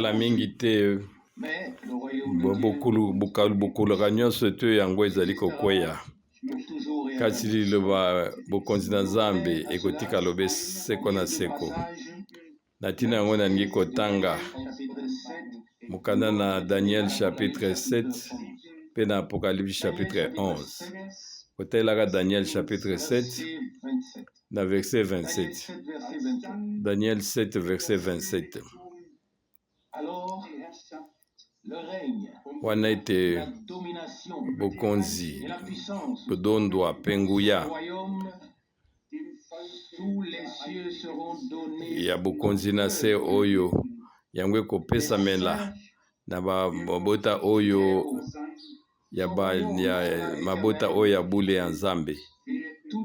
Kala mingi te, bokulaka nyonso to yango ezali kokweya. Kasi liloba bokonzi na Nzambe ekotika lobe seko na seko. Na ntina yango nalingi kotanga mokanda na Daniel chapitre 7 mpe na Apocalypse chapitre 11. Kotalelaka Daniel chapitre 7 na verset 27. Daniel 7 verset 27. Wana ete bokonzi, kodondwa mpe nguya ya bokonzi na se oyo yango ekopesamela na mabota oyo ya, ba, ya mabota oyo ya bule ya Nzambe.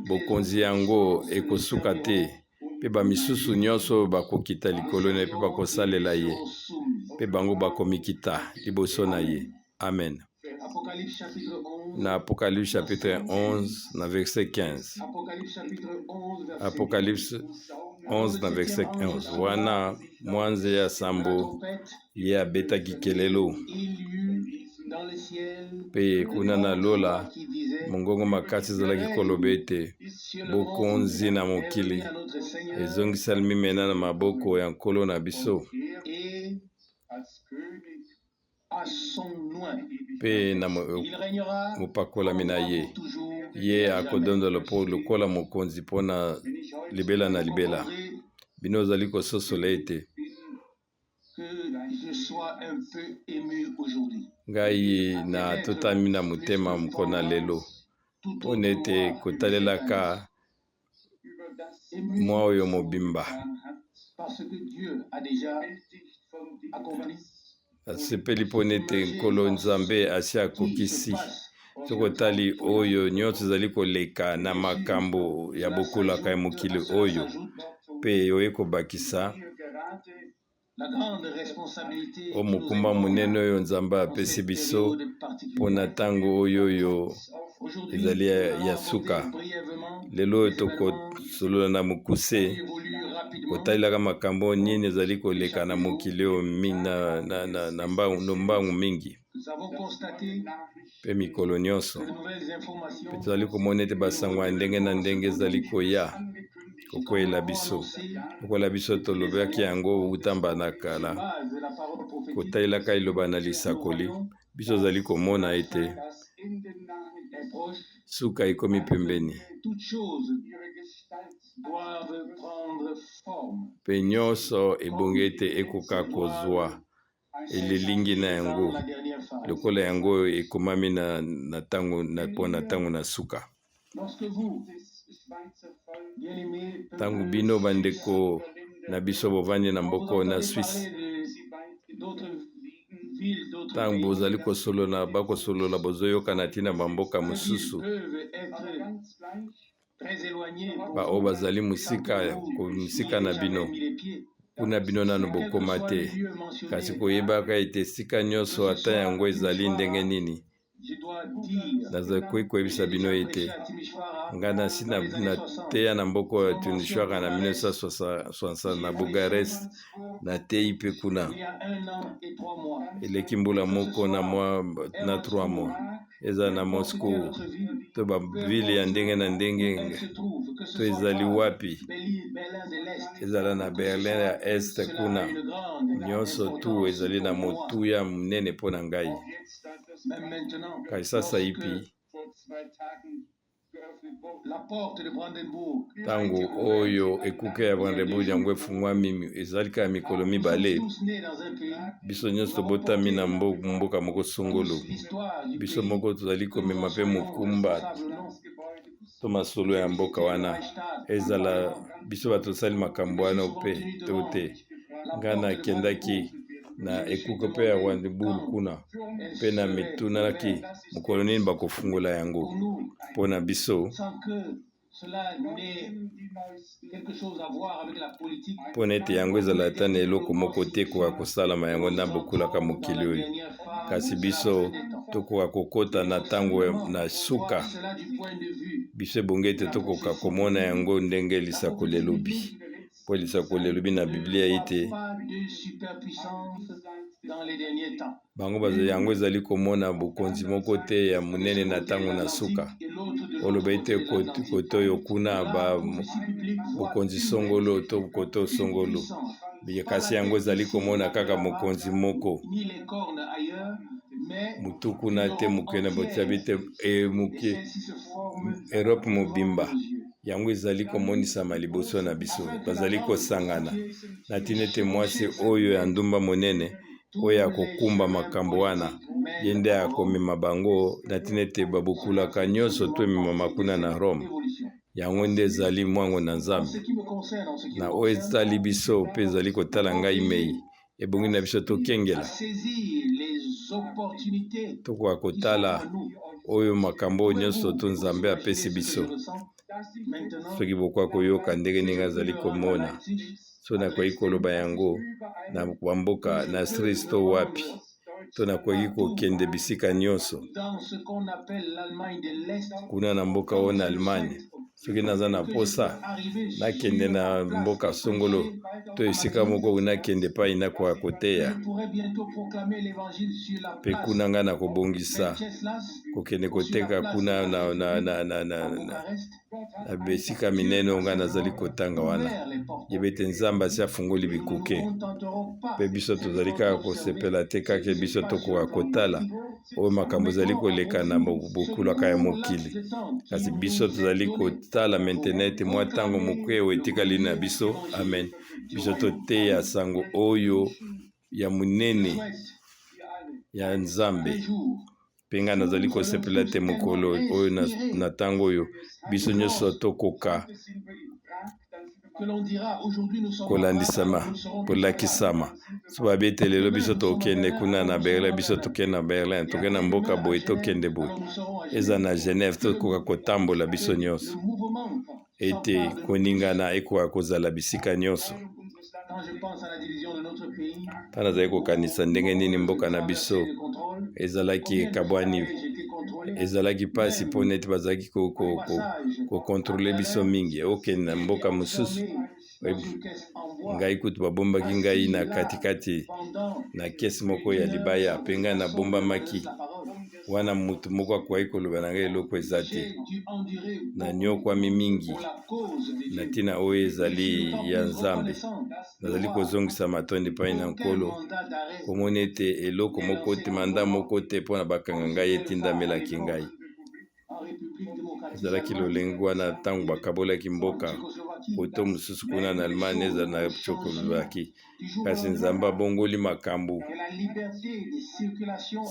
Bokonzi yango ekosuka te, mpe bamisusu nyonso bakokita likolo na ye mpe bakosalela ye, mpe bango bakomikita liboso na ye. Amen. Na Apocalypse chapitre 11 na verset 15. Apocalypse 11 na verset 11. Wana mwanze ya sambo ye abetaki kelelo, mpe kuna na lola mongongo makasi ezalaki koloba ete bokonzi na mokili ezongisalemi mena na maboko ya Nkolo na biso mpe na mopakolami na ye. Ye akodondola lokola mokonzi mpo na libela na libela. Bino ozali kososola ete ngai natotami na motema moko na lelo mpo na ete kotalelaka mwa oyo mobimba. Nasepeli mpo na ete Nkolo Nzambe asi akokisi. Soki otali oyo nyonso ezali koleka na makambo ya bokulaka ya mokili oyo, mpe oye kobakisa o mokumba monene oyo Nzambe apesi biso mpo na ntango oyo oyo ezali ya suka. Lelo oyo tokosolola na mokuse kotalelaka makambo nini ezali koleka na mokili oyo na, na, na, na mbangu mingi mpe mikolo nyonso, mpe tozali komona ete basango ya ndenge na ndenge ezali koya kokweyela biso. Lokola biso tolobaki yango uta mbanda kala, kotalelaka liloba na lisakoli, biso tozali komona ete suka ekomi pembeni, mpe nyonso ebongi ete ekoka kozwa elilingi na yango lokola yango oyo ekomami na, na tango, na, mpo na ntango na suka. Ntango bino bandeko na biso bovandi na mboka na Suisse, ntango bozali kosolola bakosolola bozoyoka na ntina bamboka mosusu, baoyo bazali mosika, mosika na bino, kuna bino nano bokoma te, kasi koyebaka ete esika nyonso ata yango ezali ndenge nini, nazakoki koyebisa bino ete ngai nasi nateya na mboka oyo ya Timisoara na 1960 na Bucarest, nateyi mpe kuna eleki mbula moko na mwa na 3 mois ezala na Moscou to bavile ya ndenge na ndenge to ezali wapi, ezala na Berlin ya Est kuna, nyonso tu ezali na motuya monene mpo na ngai. Kasi sasaipi, ntango oyo ekuke ya Brandenburg yango efungwami, ezali kaka mikolo mibale. Biso nyonso tobotami na mboka moko songolo. Biso moko tozali komema mpe mokumba to masolo ya mboka wana, ezala biso bato tosali makambo wana mpe to te. Ngai nakendaki na ekuke mpe ya Brandenburg kuna mpe na mitunaki mokolo nini bakofungola yango mpo na biso, mpo na ete yango ezala ata na eloko moko te ekoka kosalama yango na bokulaka mokili oyo, kasi biso tokoka kokota na ntango na suka. Biso ebongi ete tokoka komona yango ndenge lisakoli elobi, mpo lisakoli elobi na Biblia ete Bango bazali yango ezali komona bokonzi moko te ya monene na ntango na suka. Oloba ete kote oyo kuna ba bokonzi songolo to kote songolo, kasi yango ezali komona kaka mokonzi moko mutu kuna te moke na botiabi te e moke Europe mobimba. Yango ezali komonisama liboso na biso, bazali kosangana na ntina ete mwasi oyo ya ndumba monene oyo akokumba makambo wana, ye nde akomema bango na ntina ete babokulaka nyonso to ememama kuna na Rome. Yango nde ezali mwango na Nzambe na oyo etali biso mpe ezali kotala ngai mei. Ebongi na biso tokengela, tokoka kotala oyo makambo oyo nyonso to Nzambe apesi biso. Soki bokoka koyoka ndenge ndenge azali komona, so nakoki koloba yango na bamboka na Stris to wapi, to nakoki kokende bisika nyonso kuna na mboka oyo na Allemagne. Soki naza na posa nakende na mboka songolo to esika moko nakende epai nakoka koteya, mpe kuna ngai nakobongisa kokende koteka kuna na, na, na, na, na, na, na bisika minene oyo ngai nazali kotanga wana. Yeba ete Nzambe asi afungoli bikuke, mpe biso tozali kaka kosepela te kaka biso tokoka kotala oyo makambo ezali koleka na bokulaka ya mokili, kasi biso tozali kotala maintenant ete mwa ntango moke oyo etikali na biso. Amen. Biso toteya sango oyo ya monene ya Nzambe, mpe ngai nazali kosepela te mokolo oyo na ntango oyo biso nyonso tokoka kolandisama, kolakisama. So babi ete lelo biso tokende kuna na Berlin, biso tokende na Berlin, tokende na mboka boye, tokende boye, eza na Genève, tokoka kotambola biso nyonso, ete koningana ekoka kozala bisika nyonso. Ntango nazali kokanisa ndenge nini mboka na biso ezalaki ekabwani, ezalaki mpasi mpo neti bazalaki kokontrole biso mingi. Okende na mboka mosusu, ngai kutu babombaki ngai na katikati na kesi moko ya libaya, mpe ngai nabombamaki wana, motu moko akoki koloba na ngai eloko eza te. Nanyokwami mingi na ntina oyo ezali ya Nzambe. Nazali kozongisa matondi epai na Nkolo komona ete eloko moko te, mandat moko te mpona bakanga ngai etindamelaki ngai. Ezalaki lolenge wana ntango bakabolaki mboka koto mosusu kuna na Allemagne, ezala na Tchécoslovaquie, kasi Nzambe abongoli makambo.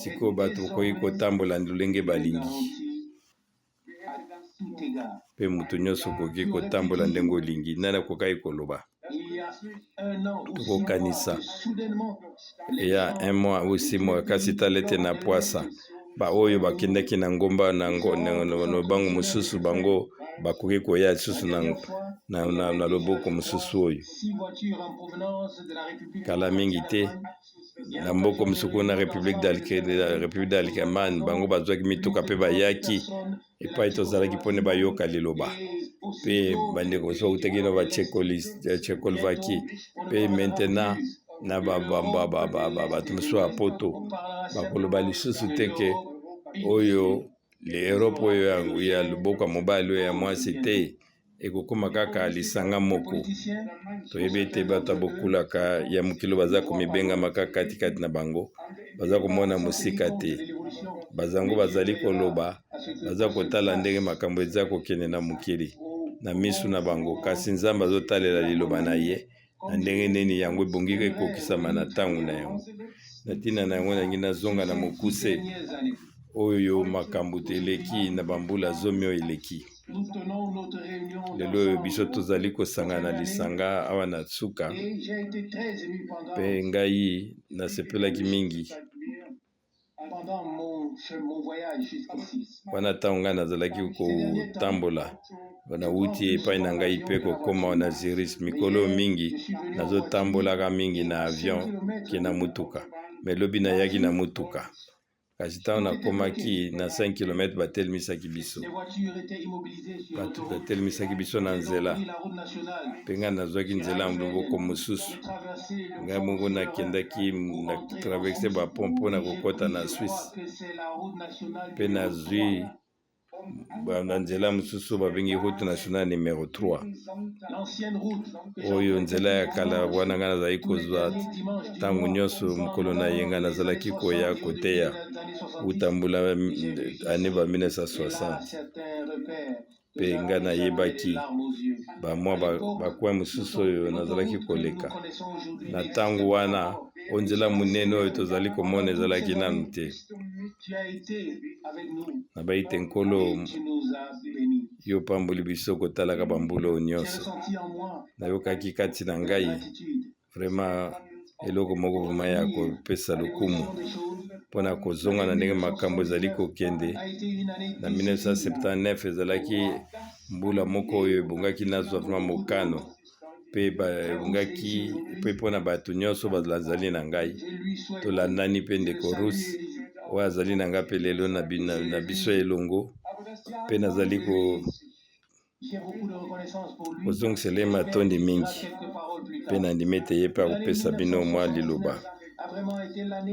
Sikoyo bato bakoki kotambola lolenge balingi, mpe moto nyonso okoki kotambola ndenge olingi. Nani akokaki koloba? Tokokanisa ya un mois ou 6 mois, kasi tala ete na pwasa baoyo bakendaki na ngomba na lobango mosusu, bango bakoki koya lisusu na loboko mosusu oyo. Kala mingi te, na mboka mosusu kuna, République d'Allemagne, bango bazwaki mituka mpe bayaki epai tozalaki mpona bayoka liloba. Mpe bandeko mosusu bautaki na baTchécoslovaquie, mpe maintenant na bato mosusu ya Poto. Bakoloba lisusu te ke oyo l'Europe oyo ya loboko ya mobali, oyo ya mwasi te, ekokóma kaka lisanga moko. Toyebi ete bato ya bokulaka ya mokili baza komibengama kaka katikati na bango, baza komona mosika te. Bazango bazali koloba, baza kotala ndenge makambo eza kokende na mokili na misu na bango, kasi Nzambe azotalela liloba na ye na ndenge nini yango ebongi ekokisama na ntango na yango. Na ntina na yango, nangi nazonga na mokuse oyo makambo eleki na bambula 10 oyo eleki. Lelo oyo biso tozali kosangana lisanga awa na suka, mpe ngai nasepelaki mingi wana ntango ngai nazalaki kotambola, nauti epai na ngai mpe kokóma na Zurich. Mikolo mingi nazotambolaka mingi na avion ke na mutuka, mais lobi nayaki na mutuka. Kasi ntango nakomaki na 5 km, batelemisaki biso, bato batelemisaki biso na nzela, mpe ngai nazwaki nzela ya loboko mosusu. Ngai moko nakendaki na traverse bapont mpo na kokɔta na Suisse, mpe nazwi na nzela mosusu babengi route nationale numero 3, oyo nzela ya kala wana ngai nazalaki kozwa ntango nyonso mokolo na ye ngai nazalaki koya koteya uta mbula année ba 1960. Mpe ngai nayebaki bamwa bacoin mosusu oyo nazalaki koleka na ntango wana. Oyo nzela monene oyo tozali komona ezalaki nanu te. Nabayi te, Nkolo, yo opamboli biso kotalaka bambula oyo nyonso. Nayokaki kati na ngai vraiment eloko moko vraiment ya kopesa lokumu mpona kozonga na ndenge makambo ezali kokende. Na 1979 ezalaki mbula moko oyo ebongaki nazwa vraiment mokano, mpe ebongaki mpe mpona bato nyonso bazali na ngai. Tolandani mpe ndeko Rusi oyo azali na ngai mpe lelo na biso elongo, mpe nazali kozongisela ye matondi mingi, mpe nandimi ete ye mpe akopesa bino mwa liloba.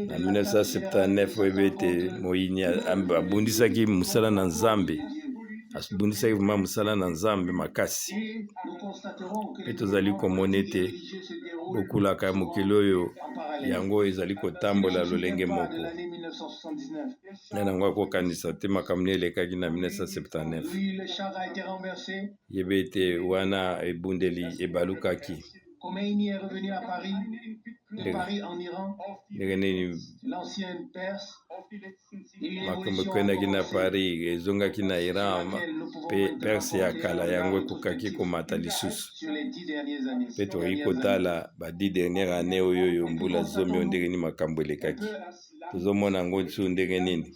Na 1979, oyebi ete moyini abundisaki mosala na Nzambe, abundisaki vraiment mosala na Nzambe makasi. Mpe tozali komona ete bokulaka ya mokili oyo yango ezali kotambola lolenge moko. Nani yango akokanisa te makambo nini elekaki na 1979? Yeba ete wana ebundeli ebalukaki. Ndenge nini makambo ekendaki na Paris, ezongaki na Iran, mpe Perse ya kala yango ekokaki komata lisusu. Mpe tokoki kotala ba 10 dernière année oyo, oyo mbula 10 oyo, ndenge nini makambo elekaki. Tozomona yango lisusu ndenge nini.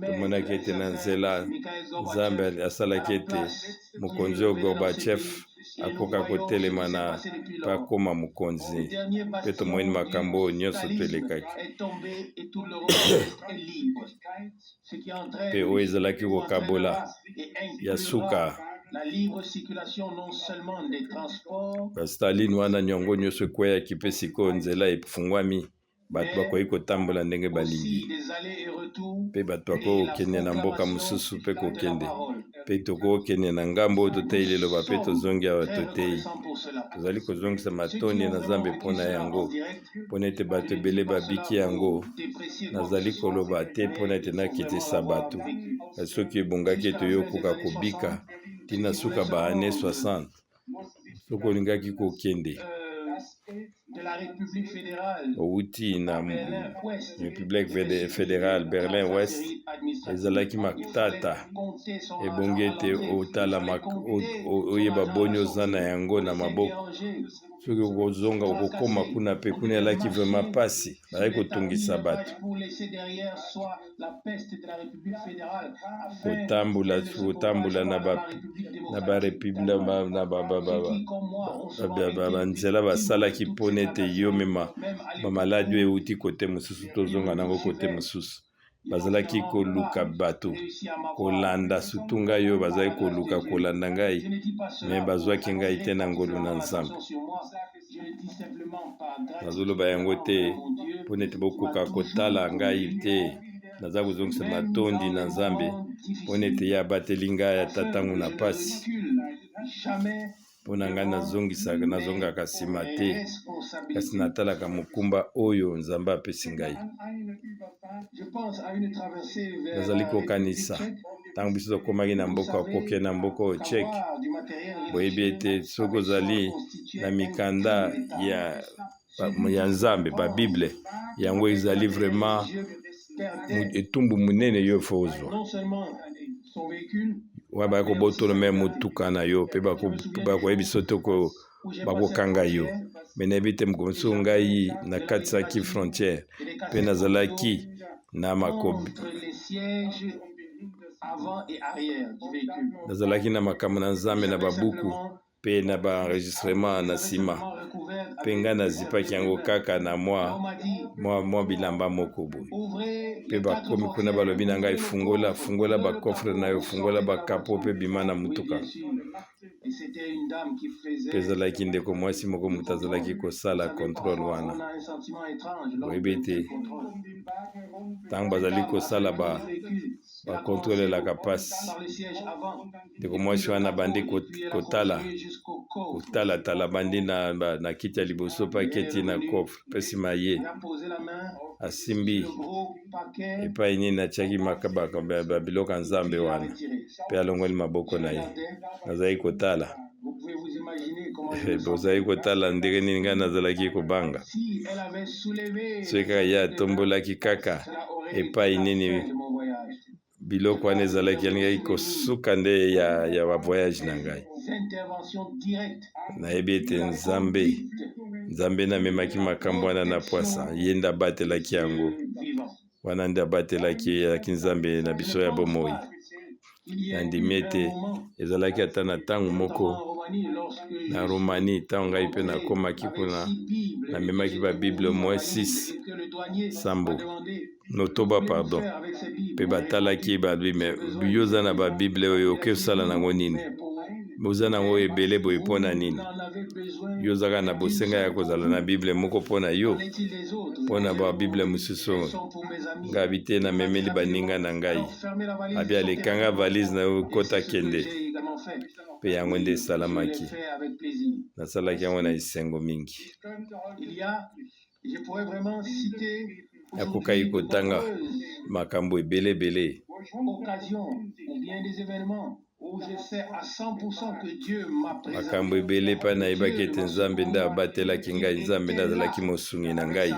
Tomonaki ete na nzela Nzambe asalaki ete mokonzi oyo Gorbatchev akoka kotelema na mpe akóma mokonzi, mpe tomoni makambo oyo nyonso to elekaki, mpe oyo ezalaki kokabola ya suka Bastaline wana, yango nyonso ekweyaki. Mpe sikoyo nzela efungwami, bato bakoki kotambola ndenge balingi, mpe bato bakoki kokende na mboka mosusu mpe kokende, mpe tokokende na ngambo oyo totei liloba, mpe tozongi awa totei. Tozali kozongisa matondi na Nzambe mpona yango, mpona ete bato ebele babiki yango. Nazali koloba te mpona ete nakitisa bato. Soki ebongaki ete yo okoka kobika ntina suka ba années 60, soki olingaki kokende, owuti na République fédérale, Berlin Ouest, ezalaki matata. Ebongi ete otala, oyeba boni oza na yango na maboko. Soki okozonga, okokóma kuna, mpe kuna elaki vraiment mpasi, bazali kotungisa bato. Kotambola, kotambola na banzela basalaki mpona ete yo mema bamaladi oyo euti kote mosusu, tozonga nango kote mosusu. Bazalaki koluka bato kolanda, surtout ngai oyo bazalaki koluka kolanda ngai, me bazwaki ngai te na ngolu na Nzambe. Nazoloba yango te mpona ete bokoka kotala ngai te. Naza kozongisa matondi na Nzambe mpona ete ye abateli ngai ata ntango na pasi. Mpo na ngai, nazongisaka, nazongaka nsima te, kasi natalaka mokumba oyo Nzambe apesi ngai. Nazali kokanisa ntango biso tokomaki na mboka, kokende na mboka oyo Tchèque. Boyebi ete soki ozali na mikanda ya Nzambe, babible, yango ezali vraiment etumbu monene yo faut ozwa. Wana baya kobotola me motuka na yo, mpe bakoyebi te bakokanga yo. Me nayebi te, mokolo mosusu ngai nakatisaki frontière mpe nazalaki na makobi, nazalaki na makambo na Nzambe na babuku. Mpe na ba enregistrement na nsima, mpe ngai nazipaki yango kaka na mwa, mwa, mwa bilamba moko boye. Mpe bakomi kuna, balobi na ngai: "Fungola, fungola bacoffre na yo, fungola bacapot mpe bima na motuka." Mpe ezalaki ndeko mwasi moko moto azalaki kosala contrôle wana. Oyebi ete ntango bazali kosala bacontrôle, elaka mpasi. Ndeko mwasi wana bandi kotala, kotalatala, bandi na kiti ya liboso mpe aketi na coffre, mpe nsima ye asimbi epai nini atiaki babiloko ya Nzambe wana mpe alongoli maboko na ye. Nazali kotala, bozali kotala ndenge nini ngai nazalaki kobanga. Soki kaka ye atombolaki kaka epai nini biloko wana ezalaki, alingaki kosuka nde ya bavoyage na ngai. Nayebi ete Nzambe namemaki makambo wana na pwasa. Ye nde abatelaki yango wana, nde abatelaki, ezalaki Nzambe na biso ya bomoi. Nandimi ete ezalaki ata na ntango moko na Romani, ntango ngai mpe nakomaki kuna, namemaki babible moins 6, sambo, notoba, pardon. Mpe batalaki, balobi: "Mais yo oza na babible oyo, oke osala nango nini? Oza nango ebele boye mpo na nini? Yo ozaka na bosenga ya kozala na bible moko mpo na yo, mpo na babible mosusu?" Ngai abi te, namemeli baninga na ngai. Abi alekanga valise na yo, kota, kende. Mpe yango nde esalamaki, nasalaki yango na esengo mingi. Nakokaki kotanga makambo ebele ebele. Occasions ou bien des événements où je sais à 100% que Dieu m'a préservé. Makambo ebele mpe nayebaki ete Nzambe nde abatelaki ngai, Nzambe nde azalaki mosungi na ngai.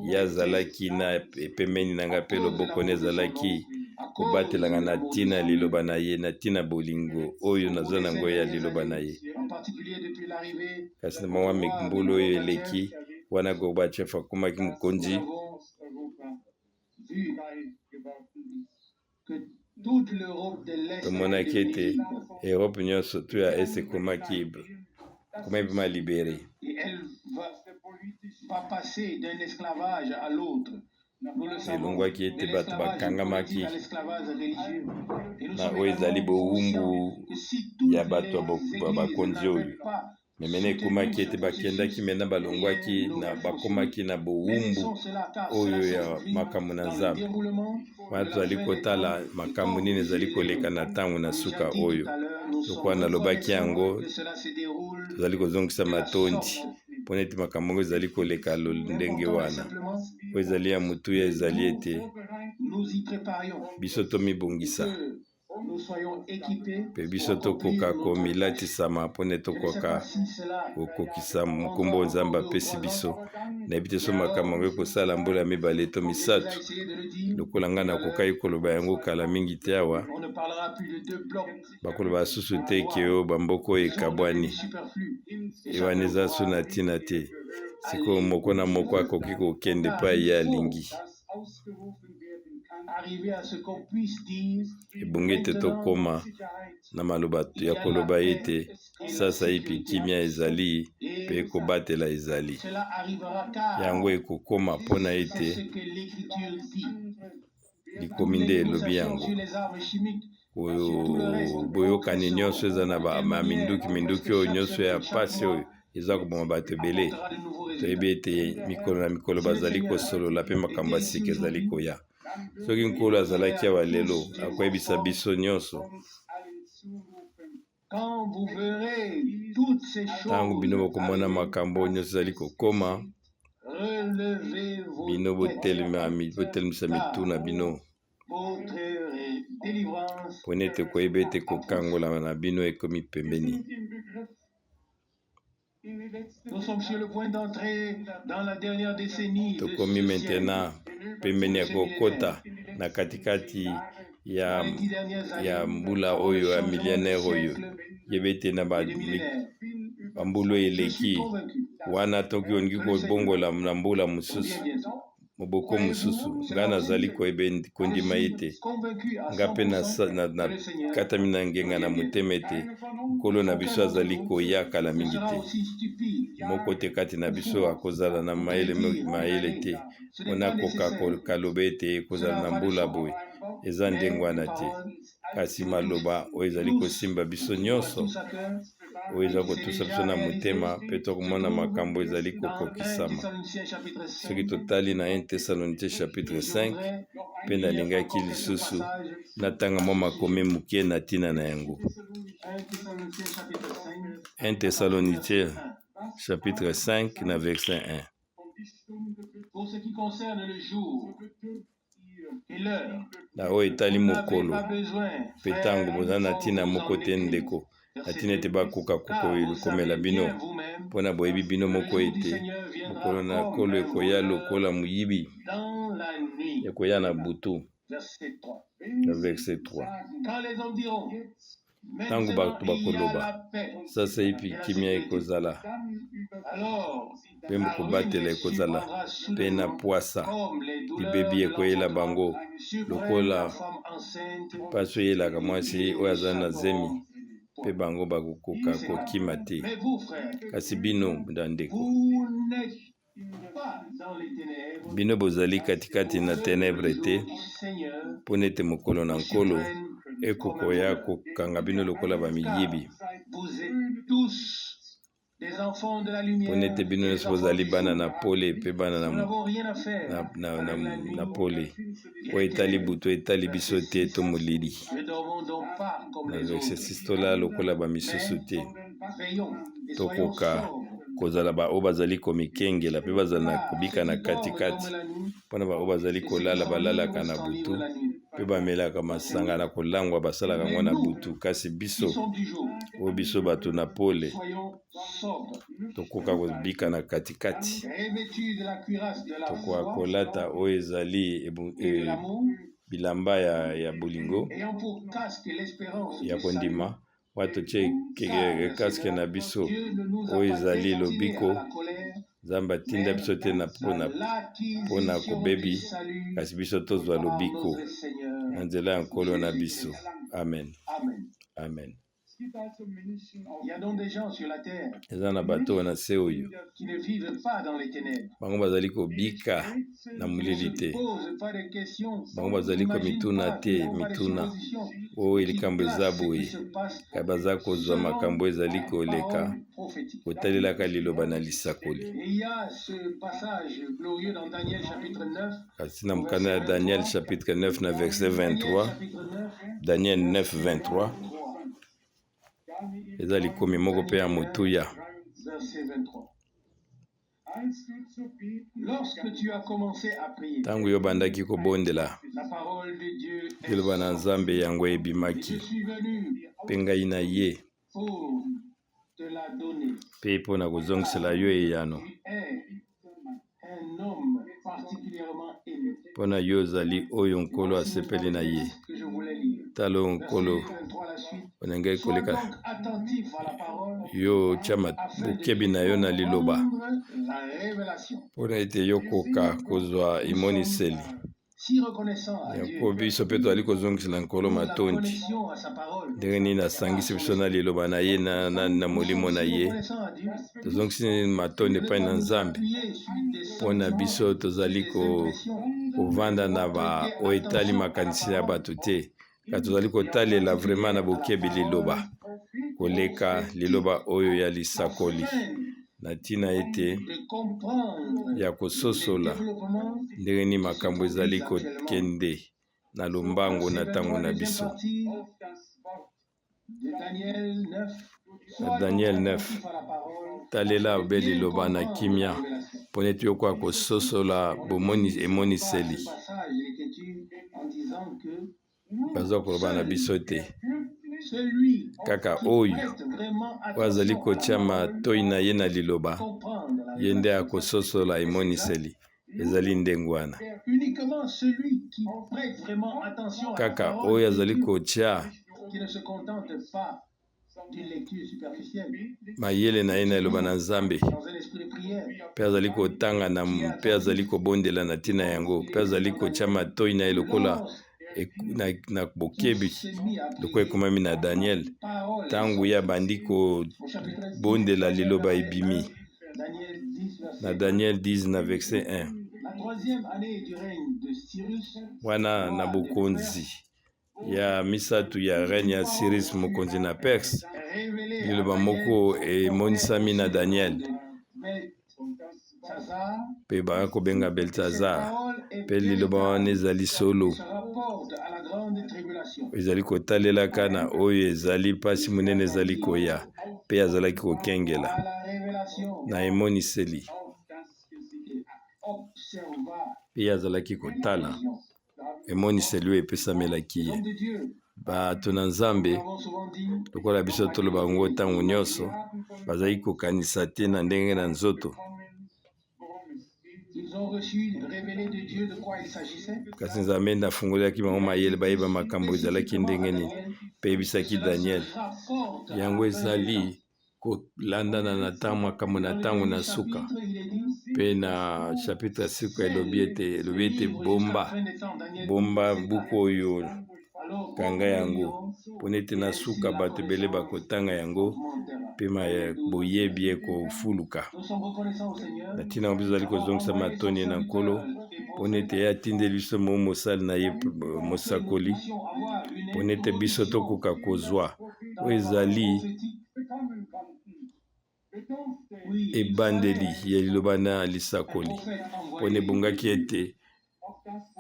Ye azalaki na pembeni na ngai mpe loboko nde ezalaki kobatelanga na ntina ya liloba na ye, na ntina bolingo oyo naza nango ya liloba na ye. En particulier depuis l'arrivée Kasi na mwa mbula oyo eleki wana, Gorbatchev akomaki mokonzi, nous avons vu que toute l'Europe de l'Est tomonaki ete Europe nyonso to ya Est ekomaki mpema libéré. Et elle va passer d'un esclavage à l'autre. Nous le savons. Elongwaki ete bato bakangamaki na Na oyo ezali bowumbu ya bato ya bakonzi oyo mais ekomaki ete bakendaki mena, balongwaki na, bakomaki na bowumbu oyo ya makambo na Nzambe wana. Tozali kotala makambo nini ezali koleka na ntango na suka oyo. Lokola nalobaki yango, tozali kozongisa matondi mpona ete makambo yango ezali koleka ndenge wana. Oyo ezali ya motuya ezali ete biso tomibongisa mpe biso tokoka komilatisama mpona tokoka kokokisa mokumba Nzambe apesi biso. Nayebi te so makambo yango ekosala mbula 2 to 3. Lokola ngai nakokaki koloba yango kala mingi te awa, bakoloba susu te ke oyo bamboka oyo ekabwani wana eza so na ntina te. Sikoyo moko na moko akoki kokende epai ye alingi. Ebongi ete tokóma na maloba ya koloba ete sasa ipi kimia ezali mpe kobatela ezali. Yango ekokóma mpona ete likomi nde elobi yango. Oyo boyokani nyonso eza na baminduki, minduki oyo nyonso ya pasi oyo eza koboma bato ebele, toyebi ete mikolo na mikolo bazali kosolola mpe makambo ya sika ezali koya. Soki Nkolo azalaki awa lelo, akoyebisa biso nyonso: "Ntango bino bokomona makambo oyo nyonso ezali kokoma, bino botelemisa mitu na bino, mpona ete koyeba ete kokangolama na bino ekomi pembeni." Nous sommes sur le point d'entrer dans la dernière décennie de Tokomi ce siècle. maintenant pembeni ya kokota na katikati ya mbula oyo ya millénaire oyo. Yeba ete na bambula oyo eleki wana, toki olingi kobongola na mbula mosusu. Moboko mosusu, ngai nazali kondima ete nga mpe nakatami na ngenga na motema ete Nkolo na biso azali koya kala mingi te. Moko te kati na biso akozala na mayele te mpo na koka kaloba ete ekozala na mbula boye. Eza ndenge wana te. Kasi maloba oyo ezali kosimba biso nyonso, oyo eza kotusa biso na motema, mpe tokomona makambo ezali kokokisama. Soki totali na 1 Thessaloniciens chapitre 5, mpe nalingaki lisusu natanga mwa makomi moke na ntina na yango. 1 Thessaloniciens chapitre 5 na verset 1. Na oyo etali mokolo mpe ntango, boza na ntina moko te, ndeko, na ntina ete bakoka kokomela bino, mpo na boyebi bino moko ete mokolo na Nkolo ekoya lokola moyibi, ekoya na butu. Na verset 3. Ntango bato bakoloba, Sasaipi kimia ekozala, mpe kobatela ekozala, mpe na pwasa libebi ekoyela bango lokola mpasi eyelaka mwasi oyo aza na zemi, mpe bango bakokoka kokima te. Kasi bino, bandeko, bino bozali katikati na tenebre te, mpo nete mokolo na Nkolo ekokoya kokanga bino lokola bamiyibi. Mpo nete bino nyonso bozali bana na pole mpe bana na pole. Oyo etali butu etali biso te to molili. Na verset 6, tolala lokola bamisusu te, tokoka kozala baoyo bazali komikengela mpe bazala na kobika na katikati. Mpo na baoyo bazali kolala, balalaka na butu, mpe bamelaka masanga na kolangwa, basalaka yango na butu. Kasi biso, oyo biso bato na pole, tokoka kobika na katikati, tokoka kolata oyo ezali bilamba ya bolingo ya kondima, wana totie casque na biso oyo ezali lobiko. Nzambe atinda biso te na mpona kobebi, kasi biso tozwa lobiko na nzela ya Nkolo na biso. Amen, amen. Eza na bato oyo na se oyo bango bazali kobika na molili te, bango bazali komituna te mituna oyo likambo eza boye, kasi baza kozwa makambo ezali koleka kotalelaka liloba na lisakoli. Kasi na mokanda ya Daniel chapitre 9 na verset 23, Daniel 9 23, eza likomi moko mpe ya motuya. Ntango yo obandaki kobondela, liloba na Nzambe yango ebimaki, mpe ngai na ye mpe mpo na kozongisela yo eyano. Mpo na yo ozali oyo Nkolo asepeli na ye. Tala oyo Nkolo olingaki koleka yo otya bokebi na yo na liloba mpo na ete yo koka kozwa emoniseli. Yango biso mpe tozali kozongisela Nkolo matondi ndenge nini asangisi biso na liloba na ye na molimo na ye. Tozongisi matondi epai na Nzambe mpo na biso tozali kovanda na ba oyo etali makanisi ya bato te, kasi tozali kotalela vraiment na bokebi liloba koleka liloba oyo ya lisakoli, na ntina ete ya kososola ndenge nini makambo ezali kokende na lombango na ntango na biso. Na Daniel 9, talela obe liloba na kimia mpo neti okoka kososola bomoni emoniseli. Baza koloba na biso te kaka oyo oyo azali kotia matoi na ye na liloba, ye nde akososola emoniseli. Ezali ndenge wana. Kaka oyo azali kotia Mayele na ye na eloba na Nzambe, mpe azali kotanga na mpe azali kobondela na ntina yango, mpe azali kotya matoi na ye lokola na, na bokebi, lokola ekomami na Daniel. Ntango ye abandi kobondela, liloba ebimi na Daniel 10 na verset 1. Wana na bokonzi ya misato ya reine ya Cyrus, mokonzi na Perse, liloba moko emonisami na Daniel, mpe baya kobenga Beltazar. Mpe liloba wana ezali solo, ezali kotalelaka na oyo ezali mpasi monene ezali koya, mpe azalaki kokengela na emoniseli, mpe azalaki kotala emoniseli oyo epesamelaki ye. Bato na Nzambe, lokola biso toloba yango ntango nyonso, bazali kokanisa te na ndenge na nzoto. Kasi Nzambe nde afungolelaki bango mayele bayeba makambo ezalaki ndenge nini, mpe eyebisaki Daniel. Yango ezali kolandana na ntango makambo na ntango na suka. Mpe na chapitre ya suka elobi ete bomba, bomba buku oyo, kanga yango, mpona ete na suka bato ebele bakotanga yango mpe boyebi ekofuluka. Na ntina biso ezali kozongisa matondi na Nkolo mpona ete ye atindeli biso mo mosali na ye mosakoli, mpona ete biso tokoka kozwa oyo ezali ebandeli ya liloba na lisakoli, mpona ebongaki ete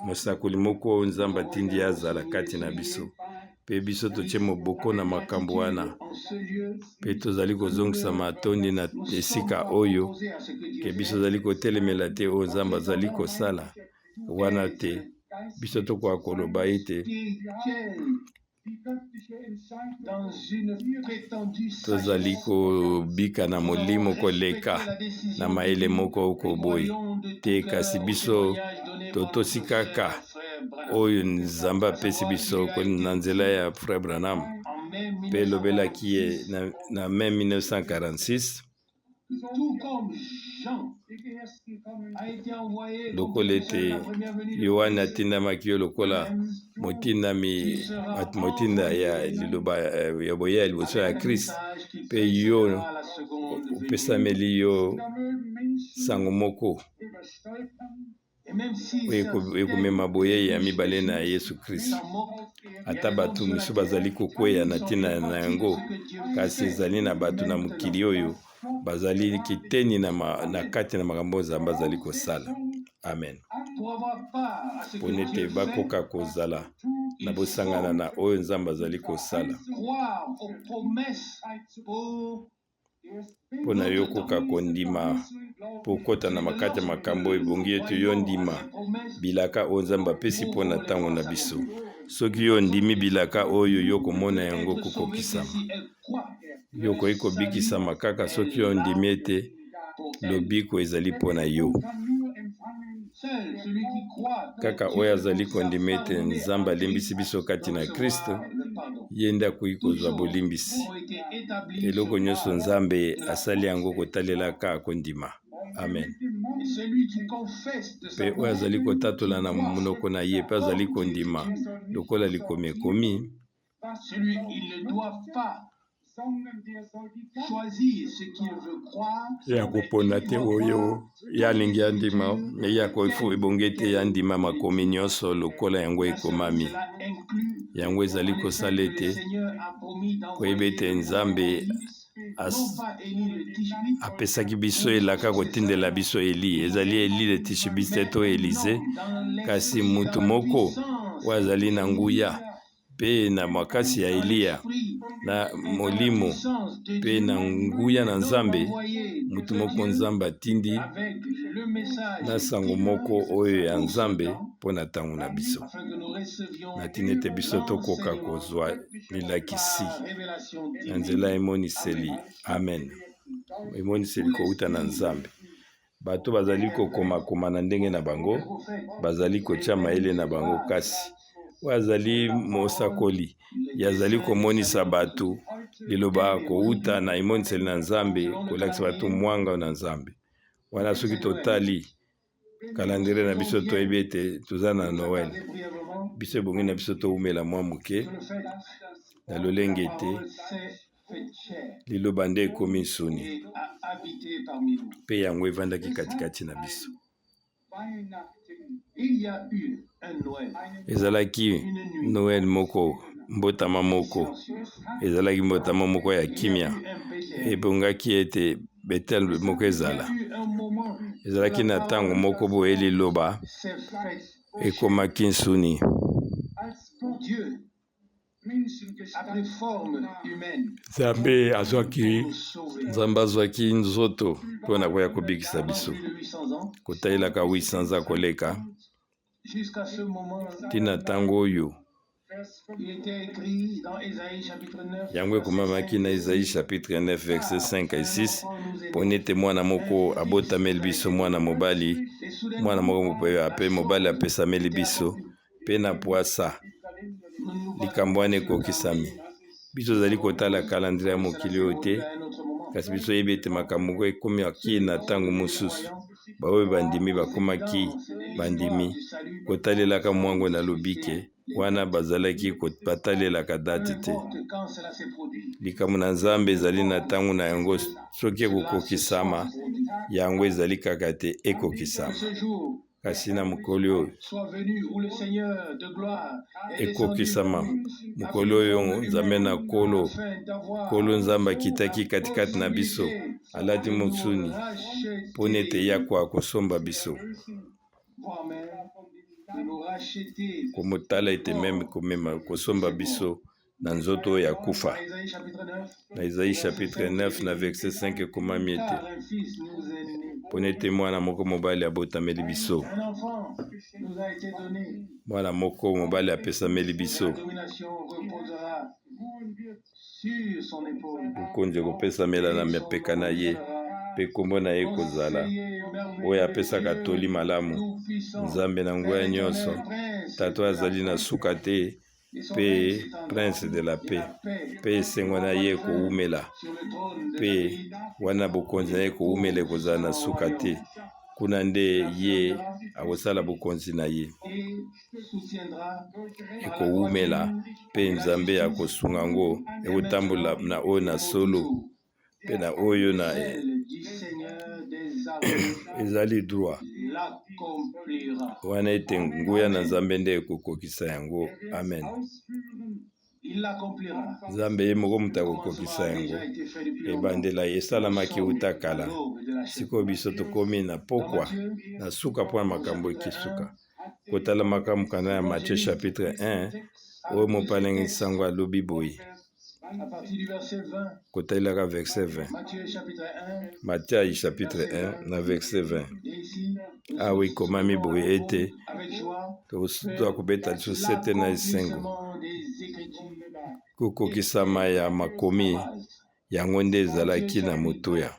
mosakoli moko oyo Nzambe atindi azala kati na biso. Mpe biso totie moboko na makambo wana, mpe tozali kozongisa matondi na esika oyo ke biso tozali kotelemela te oyo Nzambe azali kosala wana te. Biso tokoka koloba ete tozali kobika na molimo koleka na mayele moko koboye te, kasi biso totosi kaka oyo Nzambe apesi biso na nzela ya Frère Branham. Mpe elobelaki ye na mai 1946, lokola ete Yohane atindamaki yo lokola motindami, motinda ya liloba ya boya ya liboso ya Christ, mpe yo opesameli yo sango moko oyo ekomema boyei ya mibale na Yesu Kristo. Ata bato misusu bazali kokweya na ntina na yango, kasi ezali na bato na mokili oyo bazali kiteni na kati na makambo Nzambe azali kosala. Amen. Mpona ete bakoka kozala na bosangana na oyo Nzambe azali kosala, mpo na yo koka kondima mpo okɔta na makati ya makambo oyo ebongi ete yo ndima bilaka oyo Nzambe apesi mpo na ntango na biso. Soki yo ondimi bilaka oyo, yo komona yango kokokisama. Yo okoki kobikisama kaka soki yo ondimi ete lobiko ezali mpo na yo. Kaka oyo azali kondima ete Nzambe alimbisi biso kati na Kristo, ye nde akoki kozwa bolimbisi. Eloko nyonso Nzambe asali yango kotalelaka kondima. Amen. Mpe oyo azali kotatola na monoko na ye mpe azali kondima lokola likomi ekomi, ya kopona te oyo ye alingi andima, ye ebongi ete ya ndima makomi nyonso lokola yango ekomami. Yango ezali kosala ete koyeba ete Nzambe apesaki biso elaka kotindela biso Eli. Ezali Eli le Tishibiste to Elize, kasi motu moko oyo azali na nguya mpe na makasi ya Eliya, na molimo mpe na nguya na Nzambe, motu moko Nzambe atindi na sango moko oyo ya Nzambe mpo na ntango na biso, na ntina ete biso tokoka kozwa lilakisi na nzela emoniseli. Amen. Emoniseli kouta na Nzambe. Bato bazali kokomakoma na ndenge na bango, bazali kotia mayele na bango, kasi oyo azali mosakoli ye azali komonisa bato. Liloba kowuta na emoniseli na Nzambe kolakisa bato mwanga na Nzambe. Wana soki totali calendrier na biso, toyebi ete toza na Noël. Biso ebongi na biso towumela mwa moke na lolenge ete liloba nde ekomi nsoni mpe yango evandaki katikati na biso. Ezalaki Noël moko, mbotama moko, ezalaki mbotama moko ya kimia. Ebongaki ete Bethel moko ezala. Ezalaki na ntango moko boye liloba ekomaki nsuni. Nzambe azwaki Nzambe azwaki nzoto mpo na koya kobikisa biso. Kotalelaka 800 ans koleka ntina ntango oyo yango ekomamaki na Esaïe chapitre 9 verset 5 et 6, mpo ete mwana moko abotameli biso, mwana mobali, mwana moko ape mobali apesameli biso, mpe na pwasa likambo wana ekokisami. Biso tozali kotala calendrier ya mokili oyo te, kasi biso oyebi ete makambo moko ekomaki na ntango mosusu. Baoyo bandimi bakomaki bandimi kotalelaka mwango na lobike wana, bazalaki batalelaka date te. Likambo na Nzambe ezali na ntango na yango. Soki ekokokisama, yango ezali kaka te ekokisama, kasi na mokolo oyo ekokisama, mokolo oyo Nzambe na Nkolo, Nkolo Nzambe akitaki katikati na biso, alati mosuni mpo ete ye akoka kosomba biso, komotala ete meme komema kosomba biso na nzoto oyo ya kufa. Na Esaïe chapitre 9 na verset 5 ekomami ete mpo ete mwana moko mobali abotameli biso, mwana moko mobali apesameli biso, bokonzi ekopesamela na mapeka na ye, mpe nkombo na ye kozala oyo apesaka toli malamu, Nzambe na nguya nyonso, Tata oyo azali na suka te, mpe Prince de la paix. Mpe esengo na ye ekowumela, mpe wana bokonzi na ye ekowumela, ekozala na suka te. Kuna nde ye akosala bokonzi na ye, ekowumela, mpe Nzambe akosunga yango, ekotambola na oyo na solo mpe na oyo na ezali droit, wana ete nguya na Nzambe nde ekokokisa yango. Amen. Nzambe ye moko moto akokokisa yango. Ebandela esalamaki uta kala. Sikoyo biso tokomi na pokwa na suka mpo na makambo ekisuka. Kotala makambo kana ya Matthieu chapitre 1 oyo mopalangi sango alobi boye, kotalelaka verset 20, Matthieu chapitre 1 na verset 20, awa ekomami boye ete tokobeta lisusu sete na esengo. Kokokisama ya makomi yango nde ezalaki na motuya.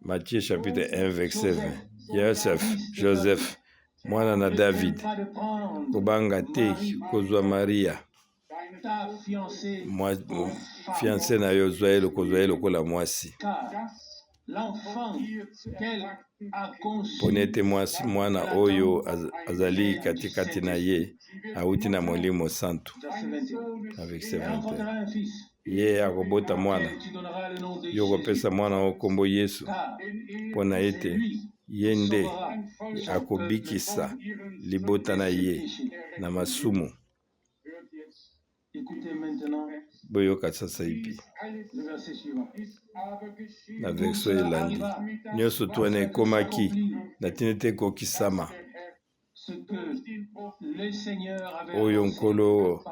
Matthieu chapitre 1 verset 20: Joseph, Joseph mwana na David, kobanga te kozwa Maria fiancée na yo, zwa ye, kozwa ye lokola mwasi, mpona ete mwasi mwana oyo azali katikati na ye awuti na Molimo Santu. Na verset 21: ye akobota mwana, yo kopesa mwana oyo nkombo Yesu, mpona ete ye nde akobikisa libota na ye na masumu. Boyoka sasaipi na verset elandi: nyonso tu wana ekomaki na ntina ete ekokisama oyo Nkolo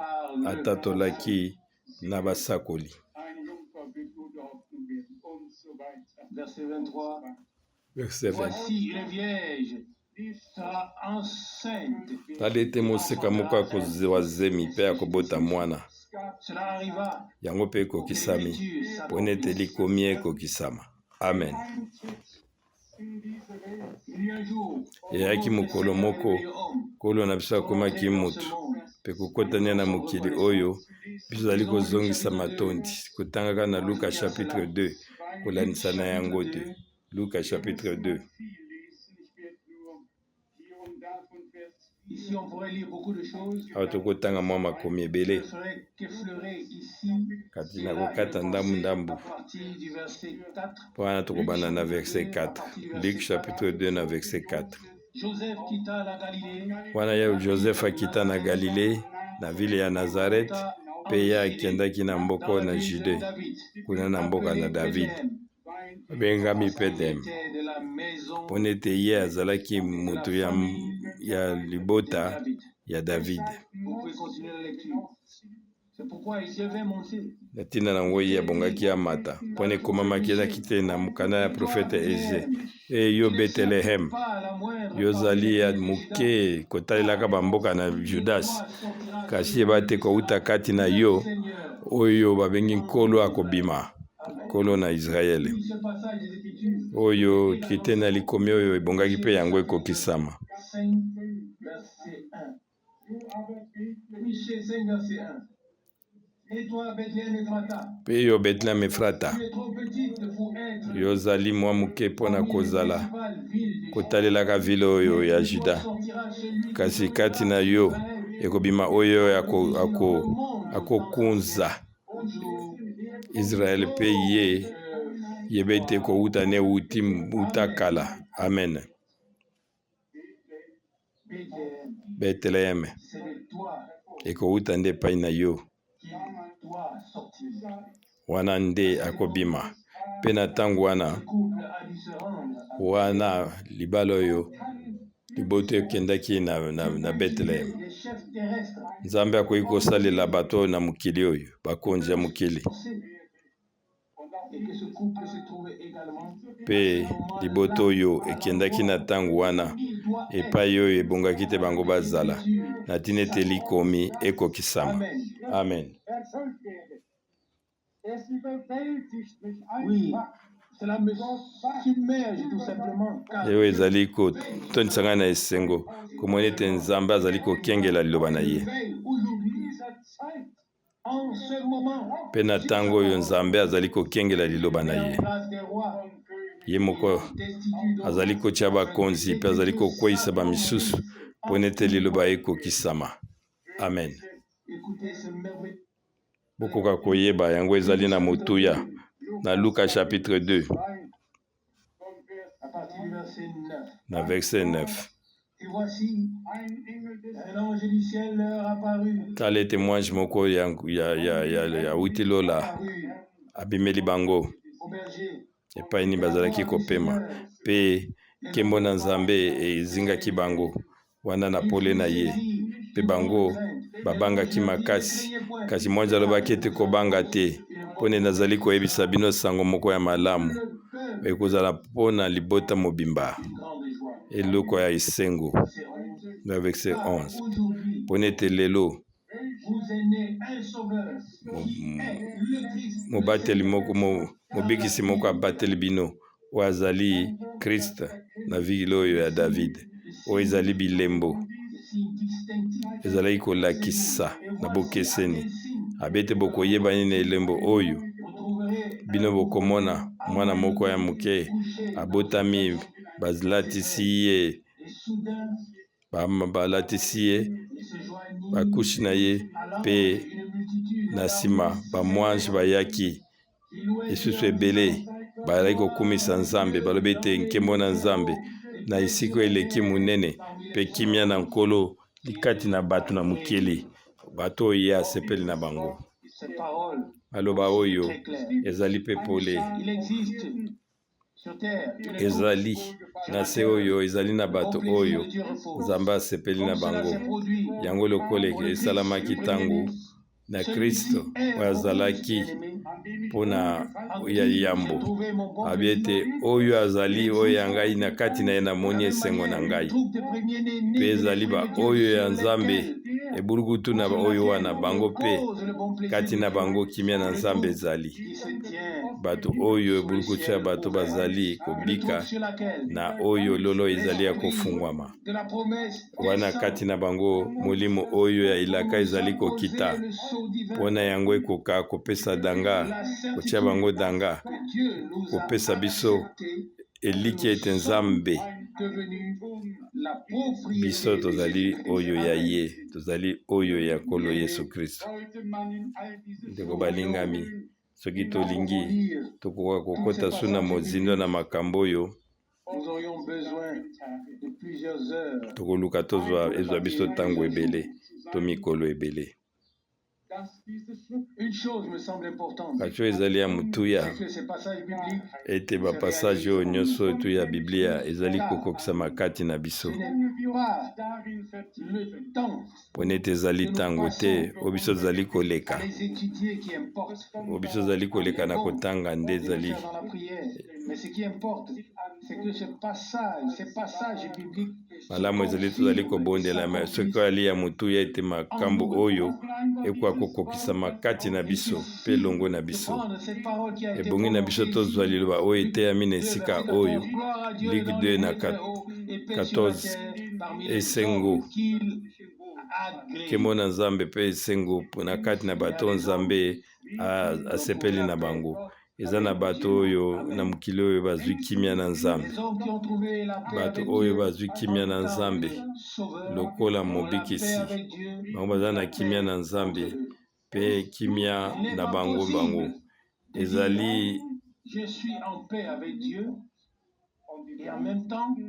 atatolaki na basakoli. Verset 20: tala ete moseka moko akozwa zemi mpe akobota mwana. Yango mpe ekokisami mpona ete likomi ekokisama. Amen. Eyaki mokolo moko Nkolo na biso akomaki motu. Mpe kokotania na mokili oyo, biso tozali kozongisa matondi. Kotangaka na Luka chapitre 2, kolandisa na yango te. Luka chapitre 2. Awa tokotanga mwa makomi ebele, kati na kokata ndambu ndambu, mpo wana tokobanda na verset 4. Luc chapitre 2 na verset 4. Wana ye Joseph akita na Galile na vile ya Nazareth, mpe ye akendaki na mboko na Jude, kuna na mboka na David abengami Bethlehem, mpo ete ye azalaki moto ya libota ya David. Na ntina na yango ye abongaki amata, mpo na ekomamaki ezalaki te na mokanda ya profete Eze: E yo Betelehem, yo ozali ya moke kotalelaka bamboka na Judas, kasi yeba te kouta kati na yo oyo babengi Nkolo akobima, Nkolo na Israele. Oyo kite na likomi oyo ebongaki mpe yango ekokisama. Mpe yo Bethlehem Efrata, yo ozali mwa moke mpo na kozala kotalelaka vile oyo ya Juda, kasi kati na yo ekobima oyo akokunza Israele, mpe ye yeba ete kowuta ne euti uta kala. Amen. Beteleheme ekowuta nde epai na yo, wana nde akobima. Mpe na ntango wana, wana libala oyo liboto ekendaki na Bethlehem. Nzambe akoki kosalela bato oyo na mokili oyo, bakonzi ya mokili. Mpe libota oyo ekendaki na ntango wana epai oyo ebongaki te bango bazala, na ntina ete likomi ekokisama. Amen. Oyo ezali kotondisa ngai na esengo komona ete Nzambe azali kokengela liloba na ye. Mpe na ntango oyo Nzambe azali kokengela liloba na ye, ye moko azali kotya bakonzi mpe azali kokweisa bamisusu mpo ete liloba ekokisama. Amen. Bokoka koyeba yango ezali na motuya na Luka chapitre 2 na verset 9. Tala ete mwange moko ya uti lola abimeli bango epai nini bazalaki kopema, mpe nkembo na Nzambe ezingaki bango wana na pole na ye, mpe bango babangaki makasi. Kasi mwange alobaki ete, Kobanga te, mpo nde nazali koyebisa bino sango moko ya malamu ekozala mpo na libota mobimba eloko ya esengo. Na verset 11, mpo nete lelo mobateli moko, mobikisi moko abateli bino, oyo azali Christ na ville oyo ya David. Oyo ezali bilembo ezalaki kolakisa na bokeseni abete bokoyeba nini elembo oyo bino bokomona mwana moko ya moke abotami, balatisi ye balatisi ye bakushi na ye, mpe na nsima bamwange bayaki lisusu ebele bazalaki kokumisa Nzambe, balobi ete nkembo na Nzambe na esika eleki monene mpe kimia na Nkolo kati na bato na mokili, bato oyo ye asepeli na bango. Maloba oyo ezali mpe pole. Ezali na se oyo ezali na bato oyo Nzambe asepeli na bango. Yango lokola esalamaki ntango na Kristo oyo azalaki mpo na ya yambo, abi ete oyo azali oyo ya ngai, na kati na ye namoni esengo na ngai. Mpe ezali ba oyo ya Nzambe. Ebulukutu na oyo wana bango mpe kati na bango kimia na Nzambe ezali. Bato oyo ebulukutu ya bato bazali kobika na oyo lolo ezali ya kofungwama. Wana kati na bango molimo oyo ya elaka ezali kokita, mpo na yango ekoka kopesa danga, kotia bango danga, kopesa biso elikya ete Nzambe biso tozali oyo ya ye, tozali oyo ya Nkolo Yesu Kristo. Ndeko balingami, soki tolingi tokoka kokota su na mozindo na makambo oyo, tokoluka tozwa ezwa biso ntango ebele to mikolo ebele. Kasi oyo ezali ya motuya ete bapassage oyo nyonso tu ya Biblia ezali kokokisama kati na biso, mpona ete ezali ntango te oyo biso tozali koleka, oyo biso tozali koleka na kotanga nde ezali malamu ezali tozali kobondela me soki ali ya motuya ete makambo oyo ekoka kokokisama kati na biso mpe elongo na biso. Ebongi na biso tozwa liloba oyo eteyami na esika oyo, Luc 2 na 14, esengo nkembo na Nzambe mpe esengo na kati na bato Nzambe asepeli na bango. Eza na bato oyo na mokili oyo bazwi kimia na Nzambe, bato oyo bazwi kimia na Nzambe lokola mobikisi, bango baza na kimia na Nzambe mpe kimia na bango bango ezali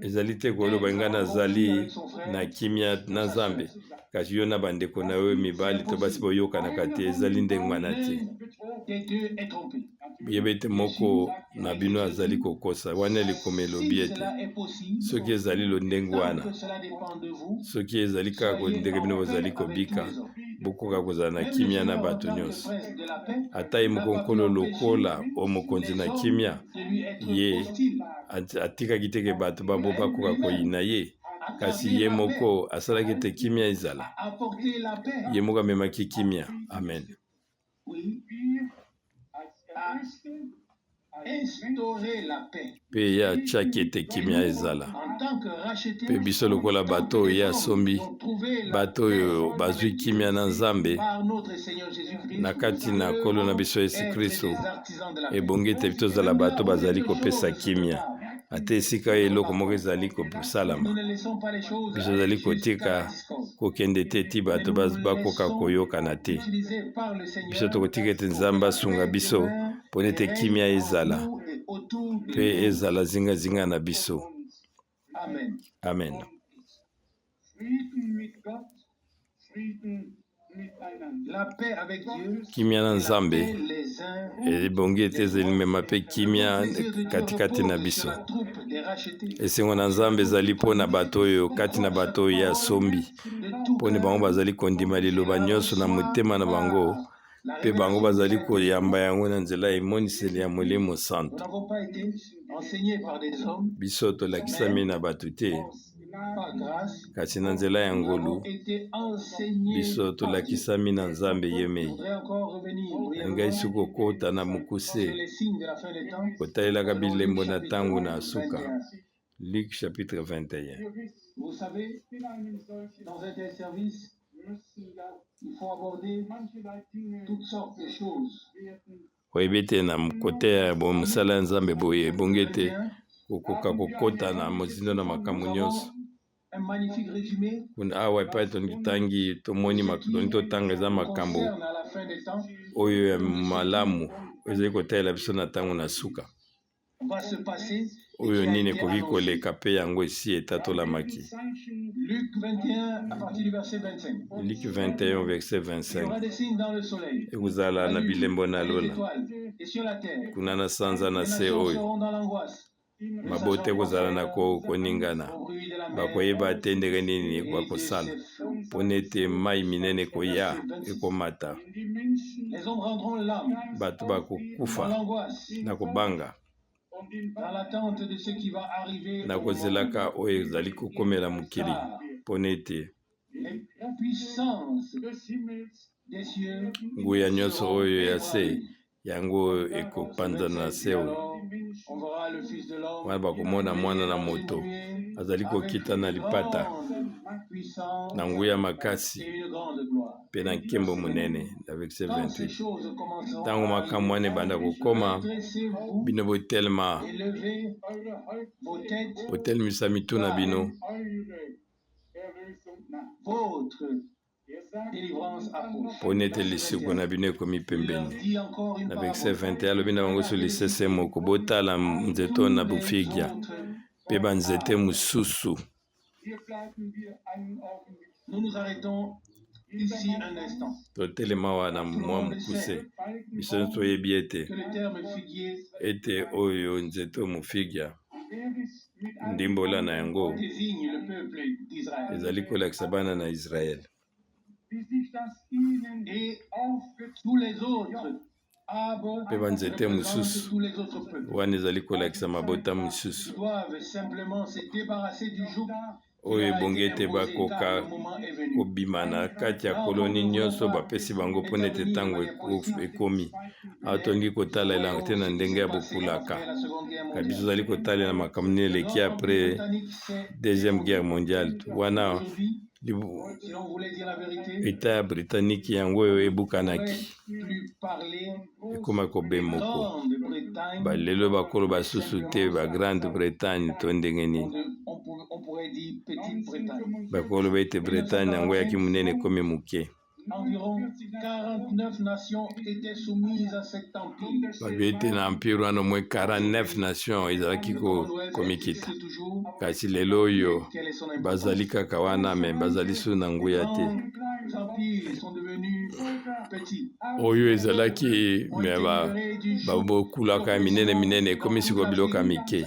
ezali te koloba ngai nazali na kimia na Nzambe, kasi yo na bandeko na yo mibali to basi boyokanaka te, ezali ndenge wana te. Yeba ete moko na bino azali kokosa. Wana likoma elobi ete soki ezali londenge wana, soki ezali kaka ndenge bino bozali kobika, bokoka kozala na kimia na bato nyonso. Ata ye moko Nkolo lokola o mokonzi na kimia, ye atikaki te ke bato babo bakoka koyina ye, kasi ye moko asalaki ete kimia ezala. Ye moko amemaki kimia. Amen. Mpe ye atiaki ete kimia ezala. Mpe biso lokola bato oyo ye asombi, bato oyo bazwi kimia na Nzambe na kati na Nkolo na biso Yesu Kristo, ebongi ete tozala bato bazali kopesa kimia ata esika oyo eloko moko ezali kosalama. Biso tozali kotika kokende te ti bato bakoka koyokana te. Biso tokotika ete Nzambe asunga biso mpo ete kimia ezala mpe ezala zingazinga na biso. Amen. Kimia na Nzambe ebongi ete ezali mpe kimia katikati na biso. Esengo na Nzambe ezali mpo na bato oyo kati na bato oyo ye asombi, mpo na bango bazali kondima liloba nyonso na motema na bango, mpe bango bazali koyamba yango na nzela ya emoniseli ya Molimo Santo. Biso tolakisami na bato te, kasi na nzela ya ngolu biso tolakisami na Nzambe ye mei. Ngai soki kokota na mokuse kotalelaka bilembo na ntango na suka. Luc chapitre 21. Vous savez, dans un tel service, il faut aborder toutes sortes de choses. Oyebi ete na kote ya mosala ya Nzambe boye ebongi ete kokoka kokota na mozindo na makambo nyonso. Kuna awa epai totangi tomoni tolingi totanga eza makambo oyo ya malamu ezali kotalela biso na ntango na suka. Oyo nini ekoki koleka mpe yango esi etatolamaki. Luc 21 verset 25. Ekozala na bilembo na lola, kuna na sanza na se oyo mabota ekozala na koningana, bakoyeba te ndenge nini bakosala mpona ete mai minene ekoya ekomata, bato bakokufa na kobanga na kozelaka oyo ezali kokomela mokili mpona ete Nguya nyonso oyo ya se yango ekopanzana na se oyo. Wana bakomona Mwana na Moto azali kokita na lipata na nguya makasi mpe na nkembo monene. Na verset 28, ntango makambo wana ebanda kokoma, bino botelema, botelemisa mitu na bino, mpo nete lisiko na bino ekomi pembeni. Na verset 21 alobi na bango so lisese moko: botala nzete na bofigia mpe banzete mosusu. Totelema wana mwa mokuse. Biso nyonso toyebi ete oyo nzete mofigia, ndimbola na yango ezali kolakisa bana na Israele. Mpe banzete mosusu wana ezali kolakisa mabota mosusu oyo ebongi ete bakoka kobima na kati ya koloni nyonso bapesi bango mpo nete ntango ekomi. Awa tolingi kotalela yango te na ndenge ya bokulaka, kasi biso tozali kotalela makambo nini eleki après Deuxième Guerre mondiale. Wana Etat ya Britannique yango oyo ebukanaki, ekoma kobe moko. Balelo bakoloba susu te ba Grande Bretagne to ndenge nini, bakoloba ete Bretagne yango yaki monene ekomi moke. Environ 49 nations étaient soumises à cet empire. Babi ete na empire wana omoi 49 nations ezalaki komikita, kasi lelo oyo bazali kaka wana, me bazali su na nguya te. Oyo ezalaki me babokulaka minene minene ekomi sikoyo biloko ya mike.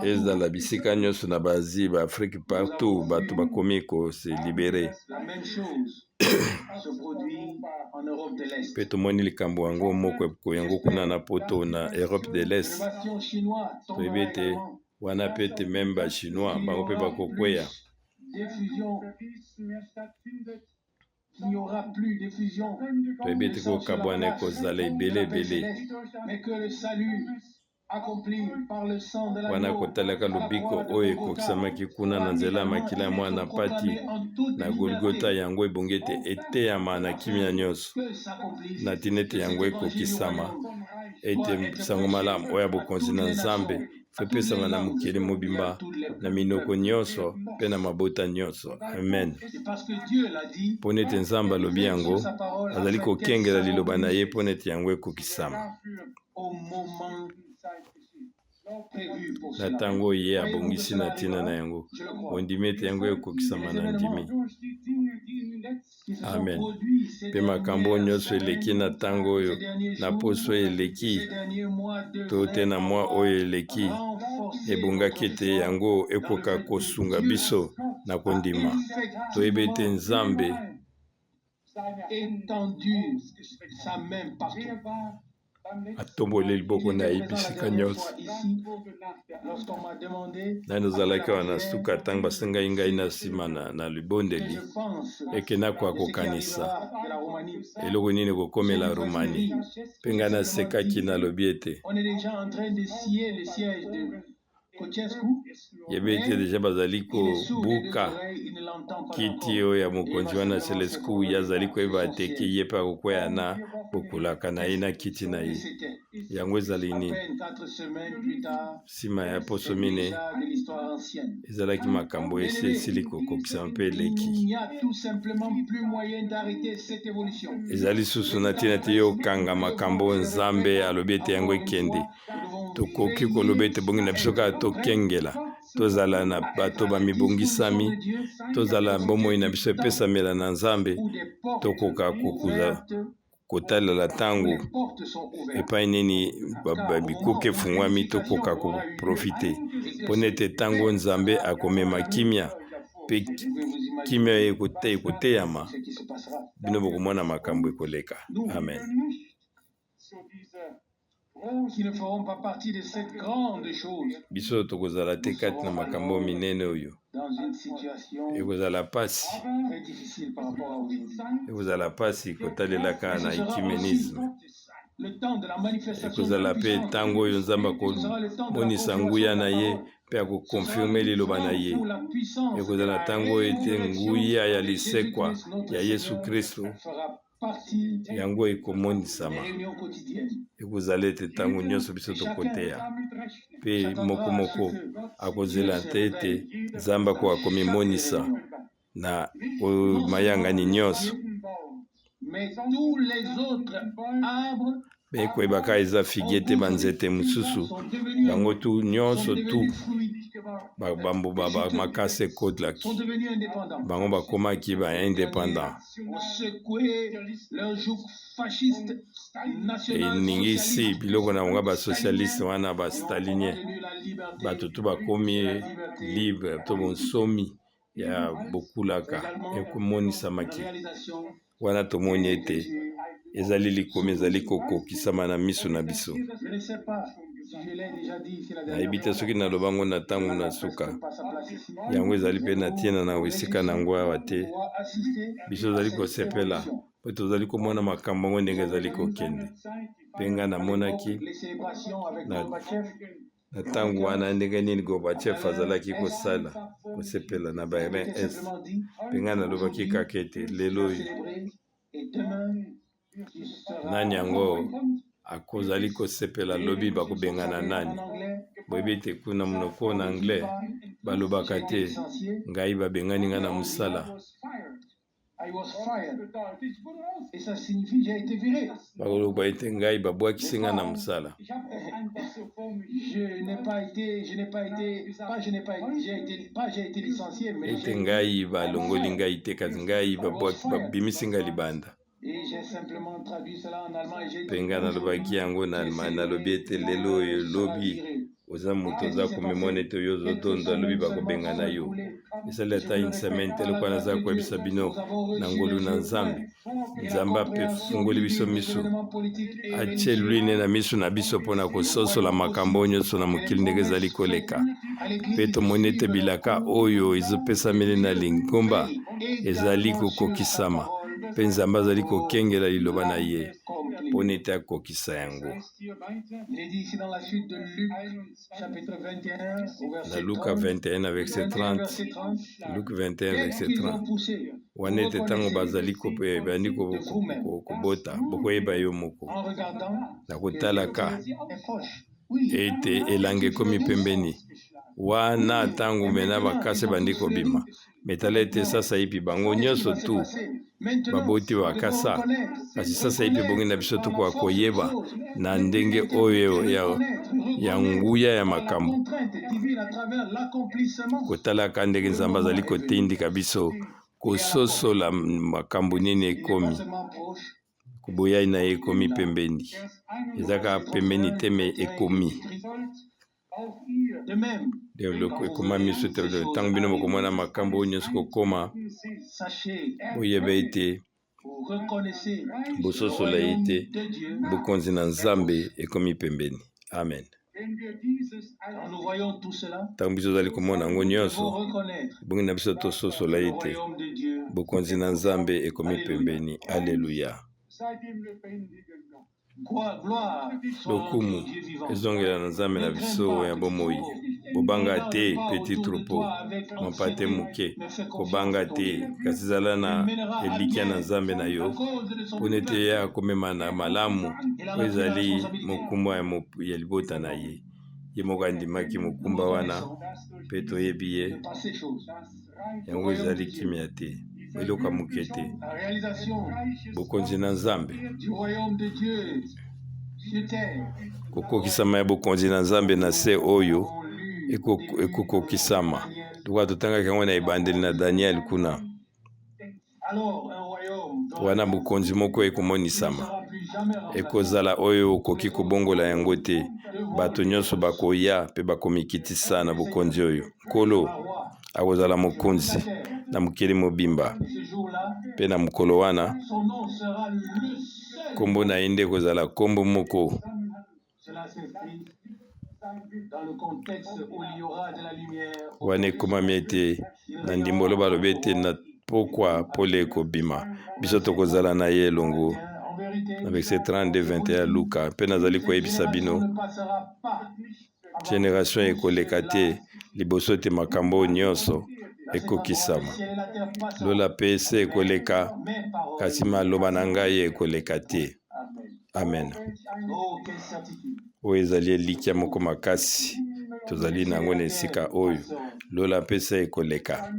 Ezala bisika nyonso na ba-Asie, ba-Afrique, partout bato bakomi kose libérer. La même chose se produit en Europe de l'Est. Mpe tomoni likambo yango moko yango kuna na Poto, na Europe de l'Est. Toyebi ete wana mpe ete même Bachinois bango mpe bakokweya. Qu'il n'y aura plus d'effusion Toyebi ete kokabwana ekozala ebele ebele. mais que le salut accompli par le sang de Wana kotalaka lobiko oyo ekokisamaki kuna na nzela ya makila ya mwana mpati na Golgota, yango ebongi ete eteyama na kimia nyonso, na ntina ete yango ekokisama, ete sango malamu oyo ya bokonzi na Nzambe epesama na mokili mobimba, na minoko nyonso mpe na mabota nyonso. Amen. Mpo nete Nzambe alobi yango, azali kokengela liloba na ye mpo nete yango ekokisama na ntango oyo ye abongisi na ntina na yango. Ondimi ete yango ekokisama? Na ndimi. Amen. Mpe makambo oyo nyonso eleki na ntango oyo, na poso eleki to te na mwa oyo eleki, ebongaki ete yango ekoka kosunga biso na kondima. Toyebi ete Nzambe étendu sa main partout. Atomboli liboko na ye bisika nyonso. Nani ozalaki wana na suka ntango basengai ngai na nsima na libondeli eke nakoka kokanisa eloko nini ekokomela Romani? Mpe ngai nasekaki, nalobi ete yebi ete déjà bazali kobuka kiti oyo ya mokonzi wana Celescu. Ye azali koyeba te ke ye mpe akokwea na bokulaka na ye na kiti na ye. Yango ezali nini? Nsima ya poso 4 ezalaki makambo esi esili kokokisama mpe eleki. Ezali susu na ntina te yo okanga makambo Nzambe alobi ete yango ekende. Tokoki koloba ete bongi na biso kaka tokengela, tozala na bato bamibongisami, tozala bomoi na biso epesamela na Nzambe, tokoka kokuza kotalela ntango epai nini bikuke efungwami, tokoka koprofiter, mpo nete ntango Nzambe akomema kimia mpe kimia ekoteyama, bino bokomona makambo ekoleka. Amen. Biso tokozala te kati na makambo minene oyo. Ekozala pasi, ekozala pasi kotalelaka na ecumenisme. Ekozala mpe ntango oyo Nzambe akomonisa nguya na ye mpe akokonfirme liloba na ye. Ekozala ntango oyo ete nguya ya lisekwa ya Yesu Kristo yango ekomonisama. Ekozala ete ntango nyonso biso tokoteya mpe moko moko akozela te ete Nzambe akoka komimonisa na mayangani nyonso. Mpe koyebaka eza figie te, banzete mosusu bango tu nyonso tu bambuba makasi ekotlaki bango bakomaki ba indépendant. Eningisi biloko na bango basocialiste wana bastalinien, bato tu bakomi libre to bonsomi ya bokulaka ekomonisamaki. Wana tomoni ete ezali likomi ezali kokokisama na miso na biso. Nayebi te soki naloba yango na ntango na suka. Yango ezali mpe na ntina na esika na yango awa te. Biso tozali kosepela mpo tozali komona makambo yango ndenge ezali kokende. Mpe ngai namonaki na Na ntango wana, ndenge nini Gorbachev azalaki kosala kosepela na Berlin Est? Mpe ngai nalobaki kaka ete lelo oyo nani yango akozali kosepela, lobi bakobengana nani? Boyebi ete kuna monoko na anglais balobaka te ngai babengani ngai na mosala. Bakoloba ete ngai babwakisi ngai na mosala. Ete ngai balongoli ngai te, kasi ngai babimisi ngai libanda. Mpe ngai nalobaki yango na Allemagne, nalobi ete lelo oyo, lobi oza moto oza komimona ete oyo ozotondo, alobi bakobengana yo. Esali ata une semaine te, lokola naza koyebisa bino na ngolu na Nzambe, Nzambe afungoli biso miso, atie lwine na miso na biso mpo na kososola makambo oyo nyonso na mokili ndenge ezali koleka. Mpe tomoni ete bilaka oyo ezopesameli na lingomba ezali kokokisama, mpe Nzambe azali kokengela liloba na ye mpo na ete akokisa yango. Na Luka 21 verset 30, Luka 21 verset 30, wana ete ntango bazali bandi kobota, bokoyeba yo moko na kotalaka ete elanga ekomi pembeni. Wana ntango mena bakasi ebandi kobima, me tala ete sasaipi bango nyonso tu baboti bakasa, kasi sasaipi ebongi na biso tokoka koyeba na ndenge oyo ya nguya ya makambo, kotalaka ndenge Nzambe azali kotindika biso kososola makambo nini ekomi koboyai na ye ekomi pembeni, eza kaka pembeni te me ekomi. Ekomami so te ntango bino bokomona makambo oyo nyonso kokoma, boyeba ete bososola ete bokonzi na Nzambe ekomi pembeni. Amen. Ntango biso tozali komona yango nyonso, ebongi na biso tososola ete bokonzi na Nzambe ekomi pembeni. Aleluya. Lokumu ezongela na Nzambe na biso ya bomoi. Bobanga te, petit troupeau, mampate moke, kobanga te, kasi zala na elikya na Nzambe na yo, mpo ete ye akomema na malamu oyo ezali mokumba ya libota na ye. Ye moko andimaki mokumba wana, mpe toyebi ye. Yango ezali kimya te, eloko ya moke te. Bokonzi na Nzambe, kokokisama ya bokonzi na Nzambe na se oyo ekokokisama lokola totangaki yango na ebandeli na Daniel kuna. Wana bokonzi moko ekomonisama, ekozala oyo okoki kobongola yango te. Bato nyonso bakoya mpe bakomikitisa na bokonzi oyo. Nkolo akozala mokonzi na mokili mobimba, mpe na mokolo wana nkombo na ye nde ekozala nkombo moko. Wana ekomami ete na ndimbolo balobi ete na pokwa pole ekobima, biso tokozala na ye elongo. Na verset 32 21 Luka. Mpe nazali koyebisa bino, generation ekoleka te liboso ete makambo oyo nyonso ekokisama. Lola mpe se ekoleka, kasi maloba na ngai ekoleka te. Amen. Oyo ezali elikya moko makasi tozali na yango na esika oyo. Lola mpe se ekoleka.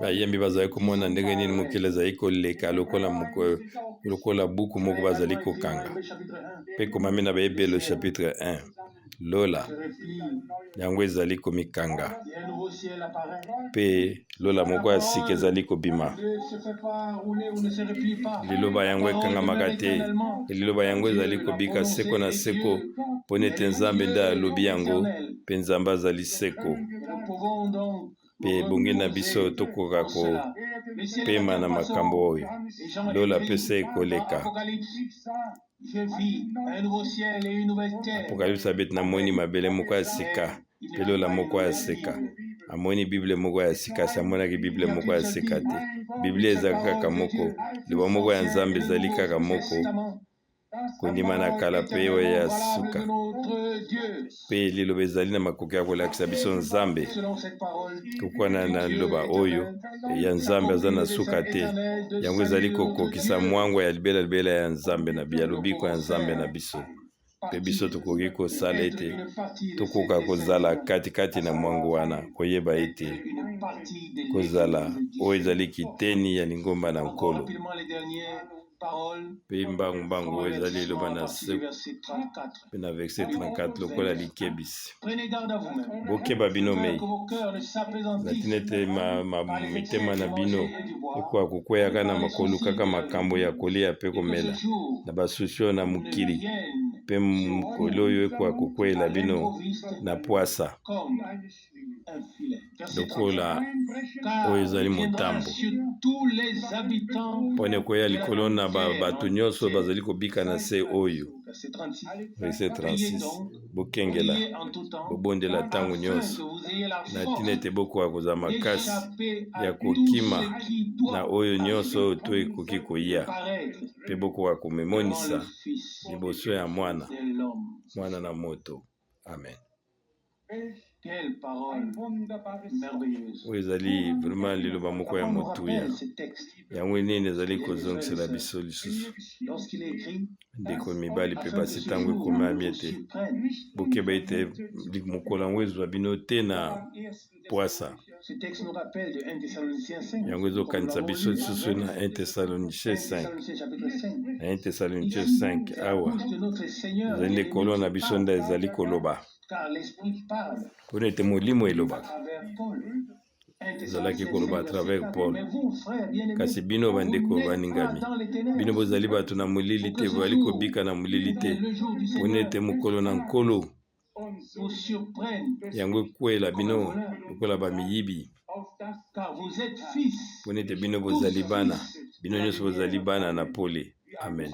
Bayembi bazali komona ndenge nini mokili ezali koleka lokola, lokola buku moko bazali kokanga. Mpe ekomami na Baebele chapitre 1, lola yango ezali komikanga mpe lola moko ya sika ezali kobima. Liloba yango ekangamaka te, liloba yango ezali kobika seko na seko, mpo nete Nzambe nde alobi yango, mpe Nzambe azali seko. Mpe ebongi na biso tokoka kopema na makambo oyo. Lola mpe se ekoleka. Apokalipse abeti namoni mabele moko ya sika mpe lola moko ya sika. Amoni Bible moko ya sika, asi amonaki Bible moko ya sika te. Biblia eza kaka moko, liloba moko ya Nzambe ezali kaka moko. Kondima na kala mpe oyo ya suka. Mpe liloba ezali na makoki ya kolakisa biso Nzambe. Kokwana na liloba oyo ya Nzambe aza na suka te, yango ezali kokokisa mwango ya libela libela ya Nzambe na ya lobiko ya Nzambe na biso. Mpe biso tokoki kosala ete tokoka kozala katikati na mwango wana, koyeba ete kozala oyo ezali kiteni ya lingomba na Nkolo. Mpe mbangu mbangu oyo ezali eloba na se mpe na verset 34 lokola likebisi, bokeba bino mei na ntina ete mitema na bino ekoka kokweyaka na makolo kaka makambo ya kolia mpe komela na basusio na mokili, mpe mokolo oyo ekoka kokweyela bino na pwasa lokola oyo ezali motambo, mpo na ekoya likolo na bato nyonso bazali kobika na se oyo. Verset 36, bokengela, bobondela ntango nyonso, na ntina ete bokoka kozala makasi ya kokima na oyo nyonso oyo to ekoki koya, mpe bokoka komimonisa liboso ya mwana, mwana na moto. Amen. Oyo ezali vraiment liloba moko ya motuya. Yango nini ezali kozongisela biso lisusu, ndeko mibali mpe basi, ntango ekomami ete bokeba ete mokolo yango ezwa bino te na pwasa. Yango ezokanisa biso lisusu na 1 Thessaloniciens 5. Na 1 Thessaloniciens 5 awa ezali nde Nkolo na biso nde ezali koloba, mpona ete molimo elobaka, ezalaki koloba à travers Paul. Kasi bino bandeko baningami, bino bozali bato na molili te, bozali kobika na molili te, mpona ete mokolo na Nkolo yango ekwela bino lokola bamiyibi, mpona ete bino bozali bana, bino nyonso bozali bana na pole. Amen.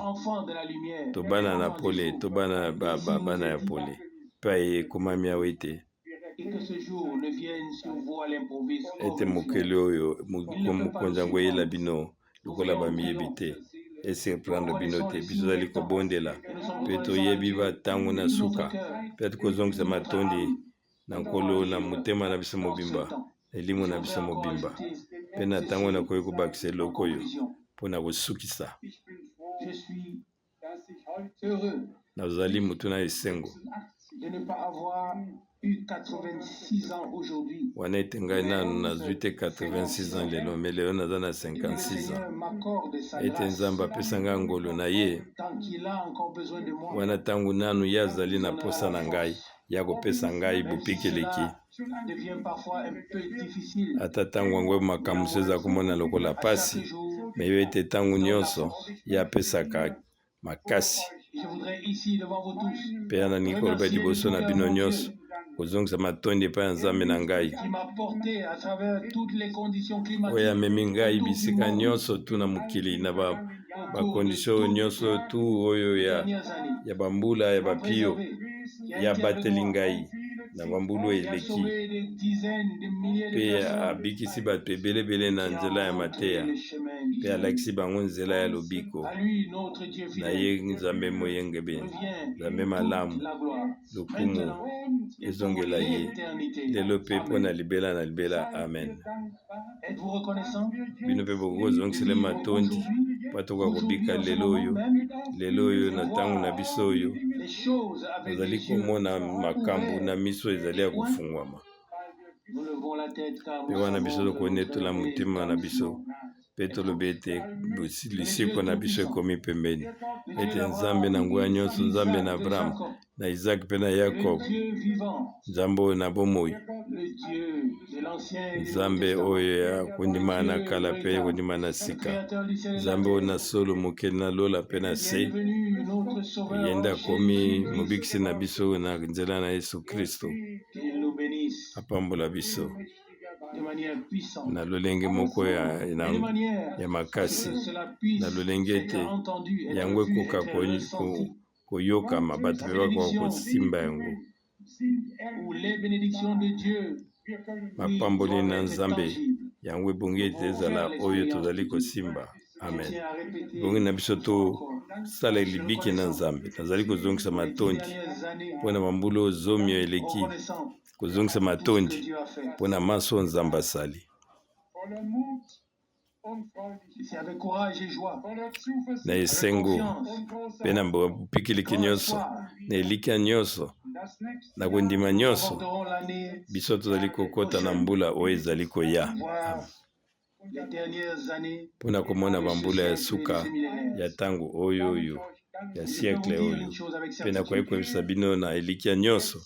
To bana na pole, to bana bana ya pole. Mpe ekomami awa ete ete mokili oyo mokonzi yango eyela bino lokola bamiyibi te, esurprendre bino te. Biso tozali kobondela mpe toyebi batango na suka, mpe tokozongisa matondi na Nkolo na motema na biso mobimba, elimo na biso mobimba. Mpe na ntango nakoki kobakisa eloko oyo mpo na kosukisa, nazali motu na esengo wana ete ngai nanu nazwi te 86 ans lelo, me lelo naza na 56 ans, ete Nzambe apesa ngai ngolu na ye wana ntango nanu ye azali na posa na ngai ya kopesa ngai bopikeleki, ata ntango yango makambo mosusu eza komona lokola pasi, me yo ete ntango nyonso ye apesaka makasi. Mpe nalingi koloba liboso na bino nyonso, kozongisa matondi epai ya Nzambe na ngai oyo amemi ngai bisika nyonso tu na mokili na ba Bakondisio oyo nyonso tu oyo ya, ya bambula ya bapio ye abateli ngai na bambula oyo eleki mpe abikisi bato ebelebele na nzela ya mateya mpe alakisi bango nzela ya lobiko na ye. Nzambe moyengebene, Nzambe malamu, lokumu ezongela ye lelo mpe mpo na libela na libela. Amen. Bino mpe bokoki kozongisela matondi mpo tokoka kobika lelo oyo, lelo oyo na ntango na biso oyo tozali komona makambo na miso ezali ya kofungwama. Mpe wana biso tokonetola motema na biso mpe tolobi ete lisiko na biso ekomi pembeni, ete Nzambe na nguya nyonso, Nzambe na Abraham, na Isaac mpe na Yakob, Nzambe oyo na bomoi, Nzambe oyo ya kondima na kala mpe kondima na sika, Nzambe oyo na solo, mokeli na lola mpe na se, ye nde akomi mobikisi na biso na nzela na Yesu Kristo. Apambola biso na lolenge moko ya makasi, na lolenge ete yango ekoka koyokama, bato mpe bakoka kosimba yango. Mapamboli na Nzambe yango ebongi ete ezala oyo tozali kosimba. Amen. Ebongi na biso tosala libiki na Nzambe. Nazali kozongisa matondi mpo na bambula oyo 10 eleki, kozongisa matondi mpo na manso oyo Nzambe asali. Na esengo mpe na bopikiliki nyonso, na elikya nyonso, na kondima nyonso, biso tozali kokota na mbula oyo ezali koya mpo na komona bambula ya suka ya ntango oyo oyo ya siècle oyo. Mpe nakoki koyebisa bino na elikya nyonso,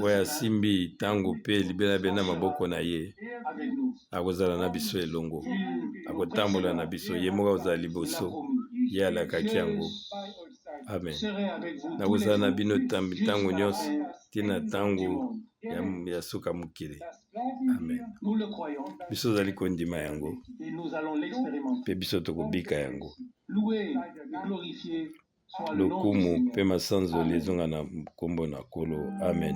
oyo asimbi ntango mpe libela be na maboko na ye akozala na biso elongo, akotambola na biso, ye moko akozala liboso, ye alakaki yango. Amen. Nakozala na bino ntango nyonso ntina ntango ya suka mokili. Amen. Biso tozali kondima yango mpe biso tokobika yango. Lokumu mpe masanzoli ezonga na nkombo na Nkolo. Amen.